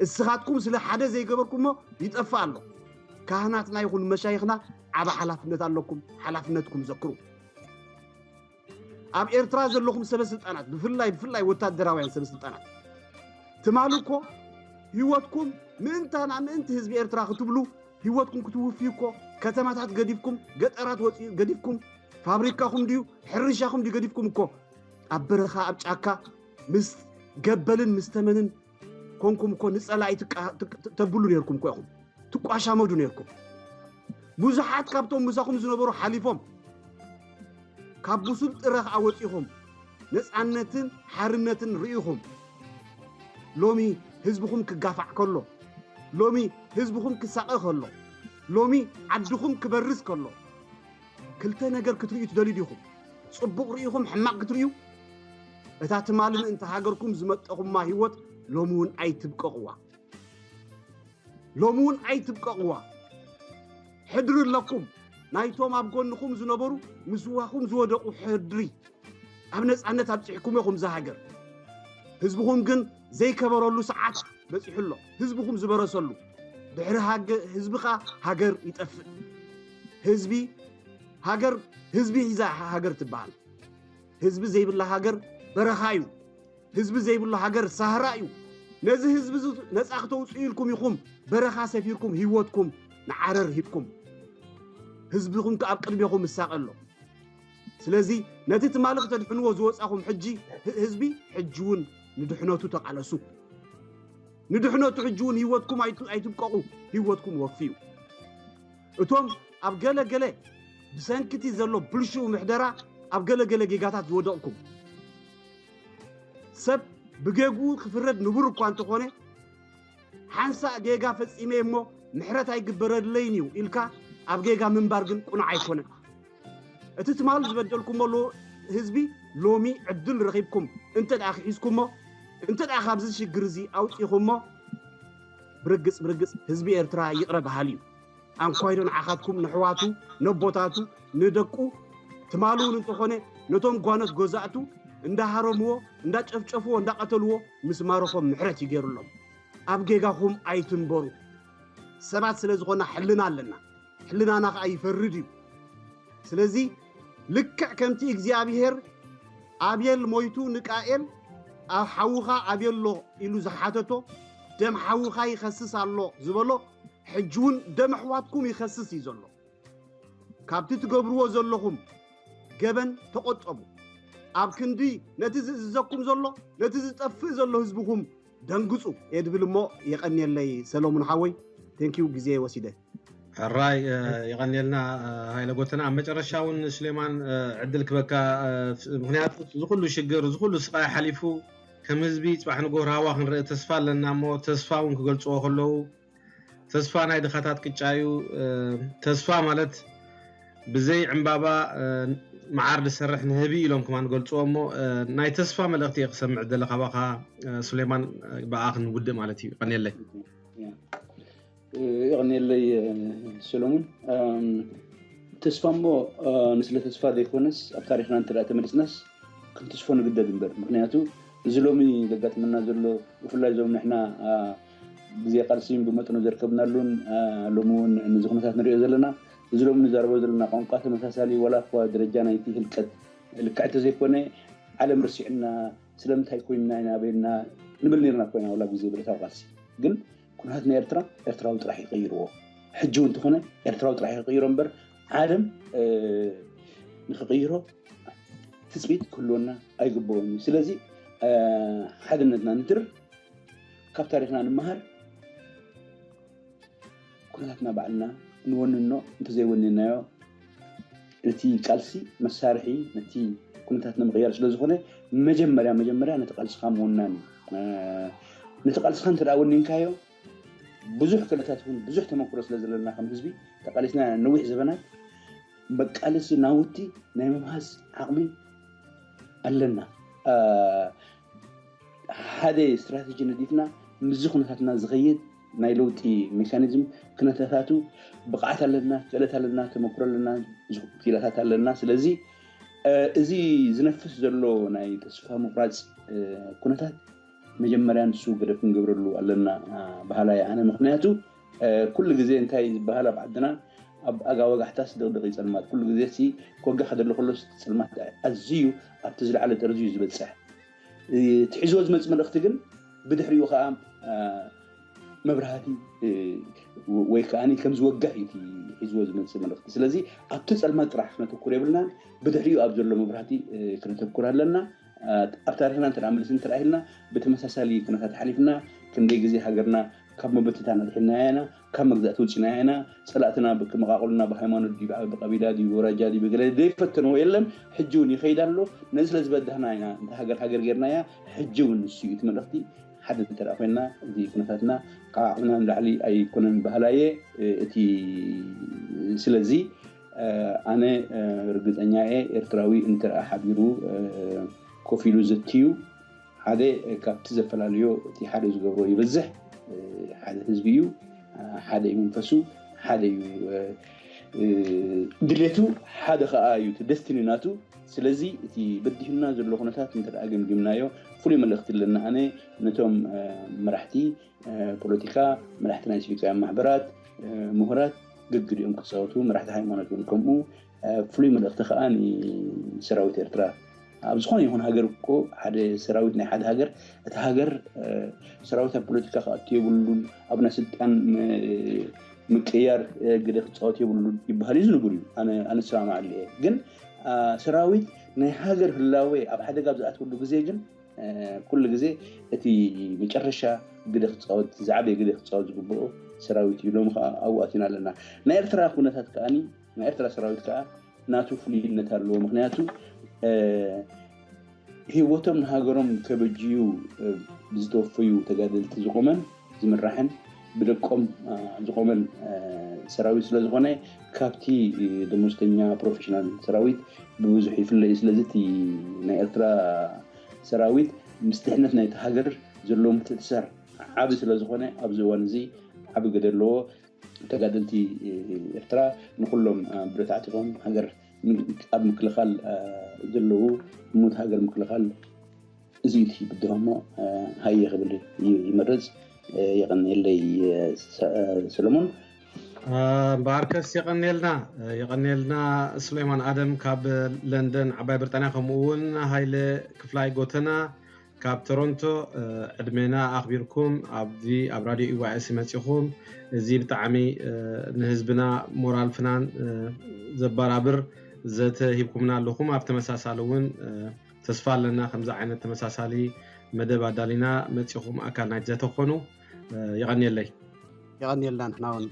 እስኻትኩም ስለ ሓደ ዘይገበርኩሞ ይጠፍእ ኣሎ። ካህናትና ይኹን መሻይኽና ዓቢ ሓላፍነት ኣለኩም። ሓላፍነትኩም ዘክሩ። ኣብ ኤርትራ ዘለኹም ሰበ ስልጣናት ብፍላይ ብፍላይ ወታደራውያን ሰበ ስልጣናት ትማሊ እኮ ህይወትኩም ምእንታና ምእንቲ ህዝቢ ኤርትራ ክትብሉ ህይወትኩም ክትውፍዩ እኮ፣ ከተማታት ገዲፍኩም፣ ገጠራት ወፂኡ ገዲፍኩም፣ ፋብሪካኹም ድዩ ሕርሻኹም ድዩ ገዲፍኩም እኮ ኣብ በረኻ ኣብ ጫካ ምስ ገበልን ምስ ተመንን ኮንኩም እኮ ንፀላኢ ትቃ- ትቅ- ተብሉ ነርኩም እኮ ኢኹም፣ ትቋሻመዱ ነርኩም። ብዙሓት ካብቶም ምሳኹም ዝነበሩ ሓሊፎም፣ ካብ ብሱል ጥረ ከዓ ወፂኹም ነፃነትን ሓርነትን ርኢኹም። ሎሚ ህዝብኹም ክጋፋዕ ከሎ፣ ሎሚ ህዝብኹም ክሳቐ ከሎ፣ ሎሚ ዓድኹም ክበርስ ከሎ፣ ክልተ ነገር ክትርእዩ ትደልዩ ዲኹም? ፅቡቕ ርኢኹም ሕማቕ ክትርእዩ? እታ ትማሊ ምእንቲ ሃገርኩም ዝመጠኹማ ህይወት ሎሚ እውን ኣይትብቀቕዋ። ሎሚ እውን ኣይትብቀቕዋ። ሕድሪ ኣለኩም። ናይቶም ኣብ ጎንኹም ዝነበሩ ምስዋኹም ዝወደቑ ሕድሪ። ኣብ ነፃነት ኣብፂሕኩም ኢኹም እዛ ሃገር። ህዝብኹም ግን ዘይከበረሉ ሰዓት በፂሑ ኣሎ። ህዝብኹም ዝበረሰሉ። ድሕሪ ሃገ- ህዝቢ ኸዓ ሃገር ይጠፍእ። ህዝቢ ሃገር ህዝቢ ሒዛ ሃገር ትበሃል። ህዝቢ ዘይብላ ሃገር በረኻ እዩ። ህዝቢ ዘይብሉ ሃገር ሳህራ እዩ። ነዚ ህዝቢ እዚ ነፃ ክተውፅኡ ኢልኩም ኢኹም በረኻ ሰፊርኩም ህይወትኩም ንዓረር ሂብኩም። ህዝብኹም ከኣ ኣብ ቅድሜኹም ይሳቐ ኣሎ። ስለዚ ነቲ ትማሊ ክተድሕንዎ ዝወፃኹም ሕጂ ህ- ህዝቢ ሕጂ እውን ንድሕነቱ ተቓለሱ። ንድሕነቱ ሕጂ እውን ህይወትኩም ኣይት- ኣይትብቀቑ፣ ህይወትኩም ወፍዩ። እቶም ኣብ ገለ ገለ ብሰንኪ እቲ ዘሎ ብልሽው ምሕደራ ኣብ ገለ ገለ ጌጋታት ዝወደቕኩም ሰብ ብጌግኡ ክፍረድ ንቡር እኳ እንተኾነ ሓንሳእ ጌጋ ፈጺመ እሞ ምሕረት ኣይግበረለይን እዩ ኢልካ ኣብ ጌጋ ምንባር ግን ቁኑዕ ኣይኮነን። እቲ ትማል ዝበደልኩሞ ሎ ህዝቢ ሎሚ ዕድል ረኺብኩም እንተ ደኣ ክሒዝኩሞ እንተ ደኣ ካብዚ ሽግር እዚ ኣውጺኹሞ ብርግጽ ብርግጽ ህዝቢ ኤርትራ ይቕረ በሃሊ እዩ። ኣንኳይዶ ንዓኻትኩም ንሕዋቱ ነቦታቱ ንደቁ ትማል እውን እንተኾነ ነቶም ጓኖት ገዛእቱ እንዳሃረምዎ እንዳጨፍጨፍዎ እንዳቐተልዎ ምስ ማረኾም ምሕረት ይገይሩሎም። ኣብ ጌጋኹም ኣይትንበሩ። ሰባት ስለ ዝኾና ሕልና ኣለና። ሕልናና ኸዓ ይፈርድ እዩ። ስለዚ ልክዕ ከምቲ እግዚኣብሔር ኣቤል ሞይቱ ንቃኤል ኣብ ሓውኻ ኣቤሎ ኢሉ ዝሓተቶ ደም ሓውኻ ይኸስስ ኣሎ ዝበሎ ሕጂ እውን ደም ኣሕዋትኩም ይኸስስ እዩ ዘሎ። ካብቲ ትገብርዎ ዘለኹም ገበን ተቖጠቡ። ኣብ ክንዲ ነቲ ዝእዝዘኩም ዘሎ ነቲ ዝጠፍእ ዘሎ ህዝብኹም ደንግጹ እየ ድብል እሞ የቐንየለይ ሰሎሙን ሓወይ። ቴንኪዩ ግዜ ወሲደ። ሕራይ የቐንየልና። ሃይለ ጎተና ኣብ መጨረሻ እውን ስሌማን ዕድል ክበካ። ምክንያቱ ዝኩሉ ሽግር ዝኩሉ ስቃይ ሓሊፉ ከም ህዝቢ ፅባሕ ንጎ ራህዋ ክንርኢ ተስፋ ኣለና እሞ ተስፋ እውን ክገልፅዎ ከለዉ ተስፋ ናይ ድኻታት ቅጫ እዩ። ተስፋ ማለት ብዘይ ዕምባባ መዓር ዝሰርሕ ንህቢ ኢሎም ከማን ገልፅዎ እሞ ናይ ተስፋ መልእክቲ እየ ክሰምዕ ደለ ካባኻ ሱሌማን። ብኣ ክንውድእ ማለት እዩ። ቀንየለይ። ይቕንየለይ ሰሎሙን። ተስፋ እሞ ንስለ ተስፋ ዘይኮነስ ኣብ ታሪክና እንተ ተመሊስናስ ክንትስፎ ንግደድ እምበር። ምክንያቱ እዚ ሎሚ ዘጋጥመና ዘሎ ብፍላይ ዞም ንሕና ብዘይ ቃልሲ ብመጠኑ ዘርከብናሉን ሎሚ እውን ነዚ ኩነታት ንሪኦ ዘለና እዚ ሎሚ ንዛረቦ ዘለና ቋንቋ ተመሳሳሊ ዋላ እኳ ደረጃ ናይቲ ህልቀት ልክዕ እንተዘይኮነ ዓለም ርሲዕና ስለምንታይ ኮይንና ኢና ኣበየና ንብል ነርና ኮይና ዋላ ብዘይ ብረታዊ ቃልሲ ግን ኩነታት ናይ ኤርትራ ኤርትራዊ ጥራሕ ይቀይርዎ። ሕጂ እውን እንተኾነ ኤርትራዊ ጥራሕ ይቀይሮ እምበር ዓለም ንክቀይሮ ትፅቢት ክህልወና ኣይግበኦን እዩ። ስለዚ ሓድነትና ንድር፣ ካብ ታሪክና ንመሃር፣ ኩነታትና ባዕልና ንወንኖ፣ እንተዘይወኒናዮ እቲ ቃልሲ መሳርሒ ነቲ ኩነታት ንምቕያር ስለዝኾነ መጀመርያ መጀመርያ ነቲ ቃልስኻ ምውናን እዩ። ነቲ ቃልስኻ እንተ ወኒንካዮ ብዙሕ ክእለታት እውን ብዙሕ ተመክሮ ስለ ዘለና ከም ህዝቢ ተቃሊስና ነዊሕ ዘበናት በቃልሲ ናውቲ ናይ ምምሃዝ ዓቕሚ ኣለና። ሓደ ስትራተጂ ነዲፍና ምስዚ ኩነታትና ዝኸይድ ናይ ለውጢ ሜካኒዝም ክነታታቱ ብቕዓት ኣለና፣ ክእለት ኣለና፣ ተመክሮ ኣለና፣ ብዙሕ ክኢላታት ኣለና። ስለዚ እዚ ዝነፍስ ዘሎ ናይ ተስፋ ምቑራፅ ኩነታት መጀመርያ ንሱ ገደብ ክንገብረሉ ኣለና በሃላይ ኣነ። ምክንያቱ ኩሉ ግዜ እንታይ ዝበሃል ኣብ ዓድና ኣብ ኣጋ ወጋሕታስ ድቕድቕ ይፀልማት። ኩሉ ግዜ ሲ ክወጋሕ ከደሎ ከሎ ፅልማት ኣዝዩ ኣብቲ ዝለዓለ ጠርዚ እዩ ዝበፅሕ። እቲ ሒዝዎ ዝመፅእ መልእኽቲ ግን ብድሕሪኡ ከዓ መብራህቲ ወይ ከዓ ከምዚ ወጋሕ እዩ ሒዝዎ ዝመፅእ መልእኽቲ። ስለዚ ኣብቲ ፀልማት ጥራሕ ክነተኩር የብልናን። ብድሕሪኡ ኣብ ዘሎ መብራህቲ ክነተኩር ኣለና። ኣብ ታሪክና እንተ መልስ እንተ ኢልና ብተመሳሳሊ ኩነታት ሓሊፍና ክንደይ ግዜ ሃገርና ካብ መበተታን ኣድሒንናያ ኢና፣ ካብ መግዛእቲ ውፂናያ ኢና። ፀላእትና ብክመቃቅሉና ብሃይማኖት ድዩ ብቀቢላ ድዩ ብወራጃ ድዩ ብገለ ዘይፈተንዎ የለን። ሕጂ እውን ይኸይድ ኣሎ። ነዚ ስለ ዝበዳህና ኢና እንተ ሃገር ሃገር ጌርናያ። ሕጂ እውን ንሱ እዩ እቲ መልእኽቲ። ሓደ እንተ ኮይና እዚ ኩነታትና ካብ ዓቕምና ንላዕሊ ኣይኮነን በሃላየ። እቲ ስለዚ ኣነ ርግፀኛ እየ ኤርትራዊ እንተ ሓቢሩ ኮፍ ኢሉ ዘትዩ ሓደ ካብቲ ዘፈላለዮ እቲ ሓደ ዝገብሮ ይበዝሕ። ሓደ ህዝቢ እዩ፣ ሓደ እዩ መንፈሱ፣ ሓደ እዩ ድሌቱ፣ ሓደ ከዓ እዩ እቲ ደስትኒ ናቱ። ስለዚ እቲ በዲህና ዘሎ ኩነታት እንተ ገምግምናዮ ፍሉይ መልእኽቲ ኣለና። ኣነ ነቶም መራሕቲ ፖለቲካ፣ መራሕቲ ናይ ሲቪካውያን ማሕበራት፣ ምሁራት ግግድ እዮም ክፃወቱ፣ መራሕቲ ሃይማኖት እውን ከምኡ። ፍሉይ መልእኽቲ ከዓ ንሰራዊት ኤርትራ ኣብ ዝኾነ ይኹን ሃገር እኮ ሓደ ሰራዊት ናይ ሓደ ሃገር እቲ ሃገር ሰራዊት ኣብ ፖለቲካ ክኣቱ የብሉን፣ ኣብ ናይ ስልጣን ምቅያር ግደ ክፃወት የብሉን ይበሃል እዩ ዝንብር እዩ። ኣነ ኣነ ዝሰማማዓሉ እየ። ግን ሰራዊት ናይ ሃገር ህላወ ኣብ ሓደጋ ኣብ ዝኣትወሉ ግዜ ግን ኩሉ ግዜ እቲ መጨረሻ ግደ ክፃወት ዝዓበየ ግደ ክፃወት ዝግብኦ ሰራዊት እዩ። ሎሚ ከዓ ኣብኡ ኣቲና ኣለና። ናይ ኤርትራ ኩነታት ከዓኒ ናይ ኤርትራ ሰራዊት ከዓ ናቱ ፍሉይነት ኣለዎ። ምክንያቱ ህይወቶም ንሃገሮም ከበጅዩ ብዝተወፈዩ ተጋደልቲ ዝቆመን ዝምራሕን ብደቆም ዝቆመን ሰራዊት ስለዝኮነ ካብቲ ደሞዝተኛ ፕሮፌሽናል ሰራዊት ብብዙሕ ይፍለ እዩ። ስለዚ እቲ ናይ ኤርትራ ሰራዊት ምስ ድሕነት ናይቲ ሃገር ዘለዎ ምትእስሳር ዓቢ ስለዝኮነ ኣብዚ እዋን እዚ ዓቢ ግደ ኣለዎ። ተጋደልቲ ኤርትራ ንኩሎም ብረት ዓጢቆም ሃገር ኣብ ምክልኻል ዘለዉ ሙት ሃገር ምክልኻል እዚ እቲ ብድሆሞ ሃየ ክብል ይመርፅ። የቐንየለይ ሰለሞን። እምበኣርከስ የቐንየልና የቐንየልና። ሱሌማን ኣደም ካብ ለንደን ዓባይ ብሪጣንያ ከምኡ እውን ሃይለ ክፍላይ ጎተና ካብ ቶሮንቶ ዕድሜና ኣኽቢርኩም ኣብዚ ኣብ ራድዮ ኢዋኤስ መፂኹም እዚ ብጣዕሚ ንህዝብና ሞራል ፍናን ዘበራብር ዘተ ሂብኩምና ኣለኹም። ኣብ ተመሳሳሊ እውን ተስፋ ኣለና ከምዚ ዓይነት ተመሳሳሊ መደብ ኣዳሊና መፂኹም ኣካል ናይቲ ዘተ ክኾኑ። የቐንየለይ። የቐንየልና ንሕና እውን።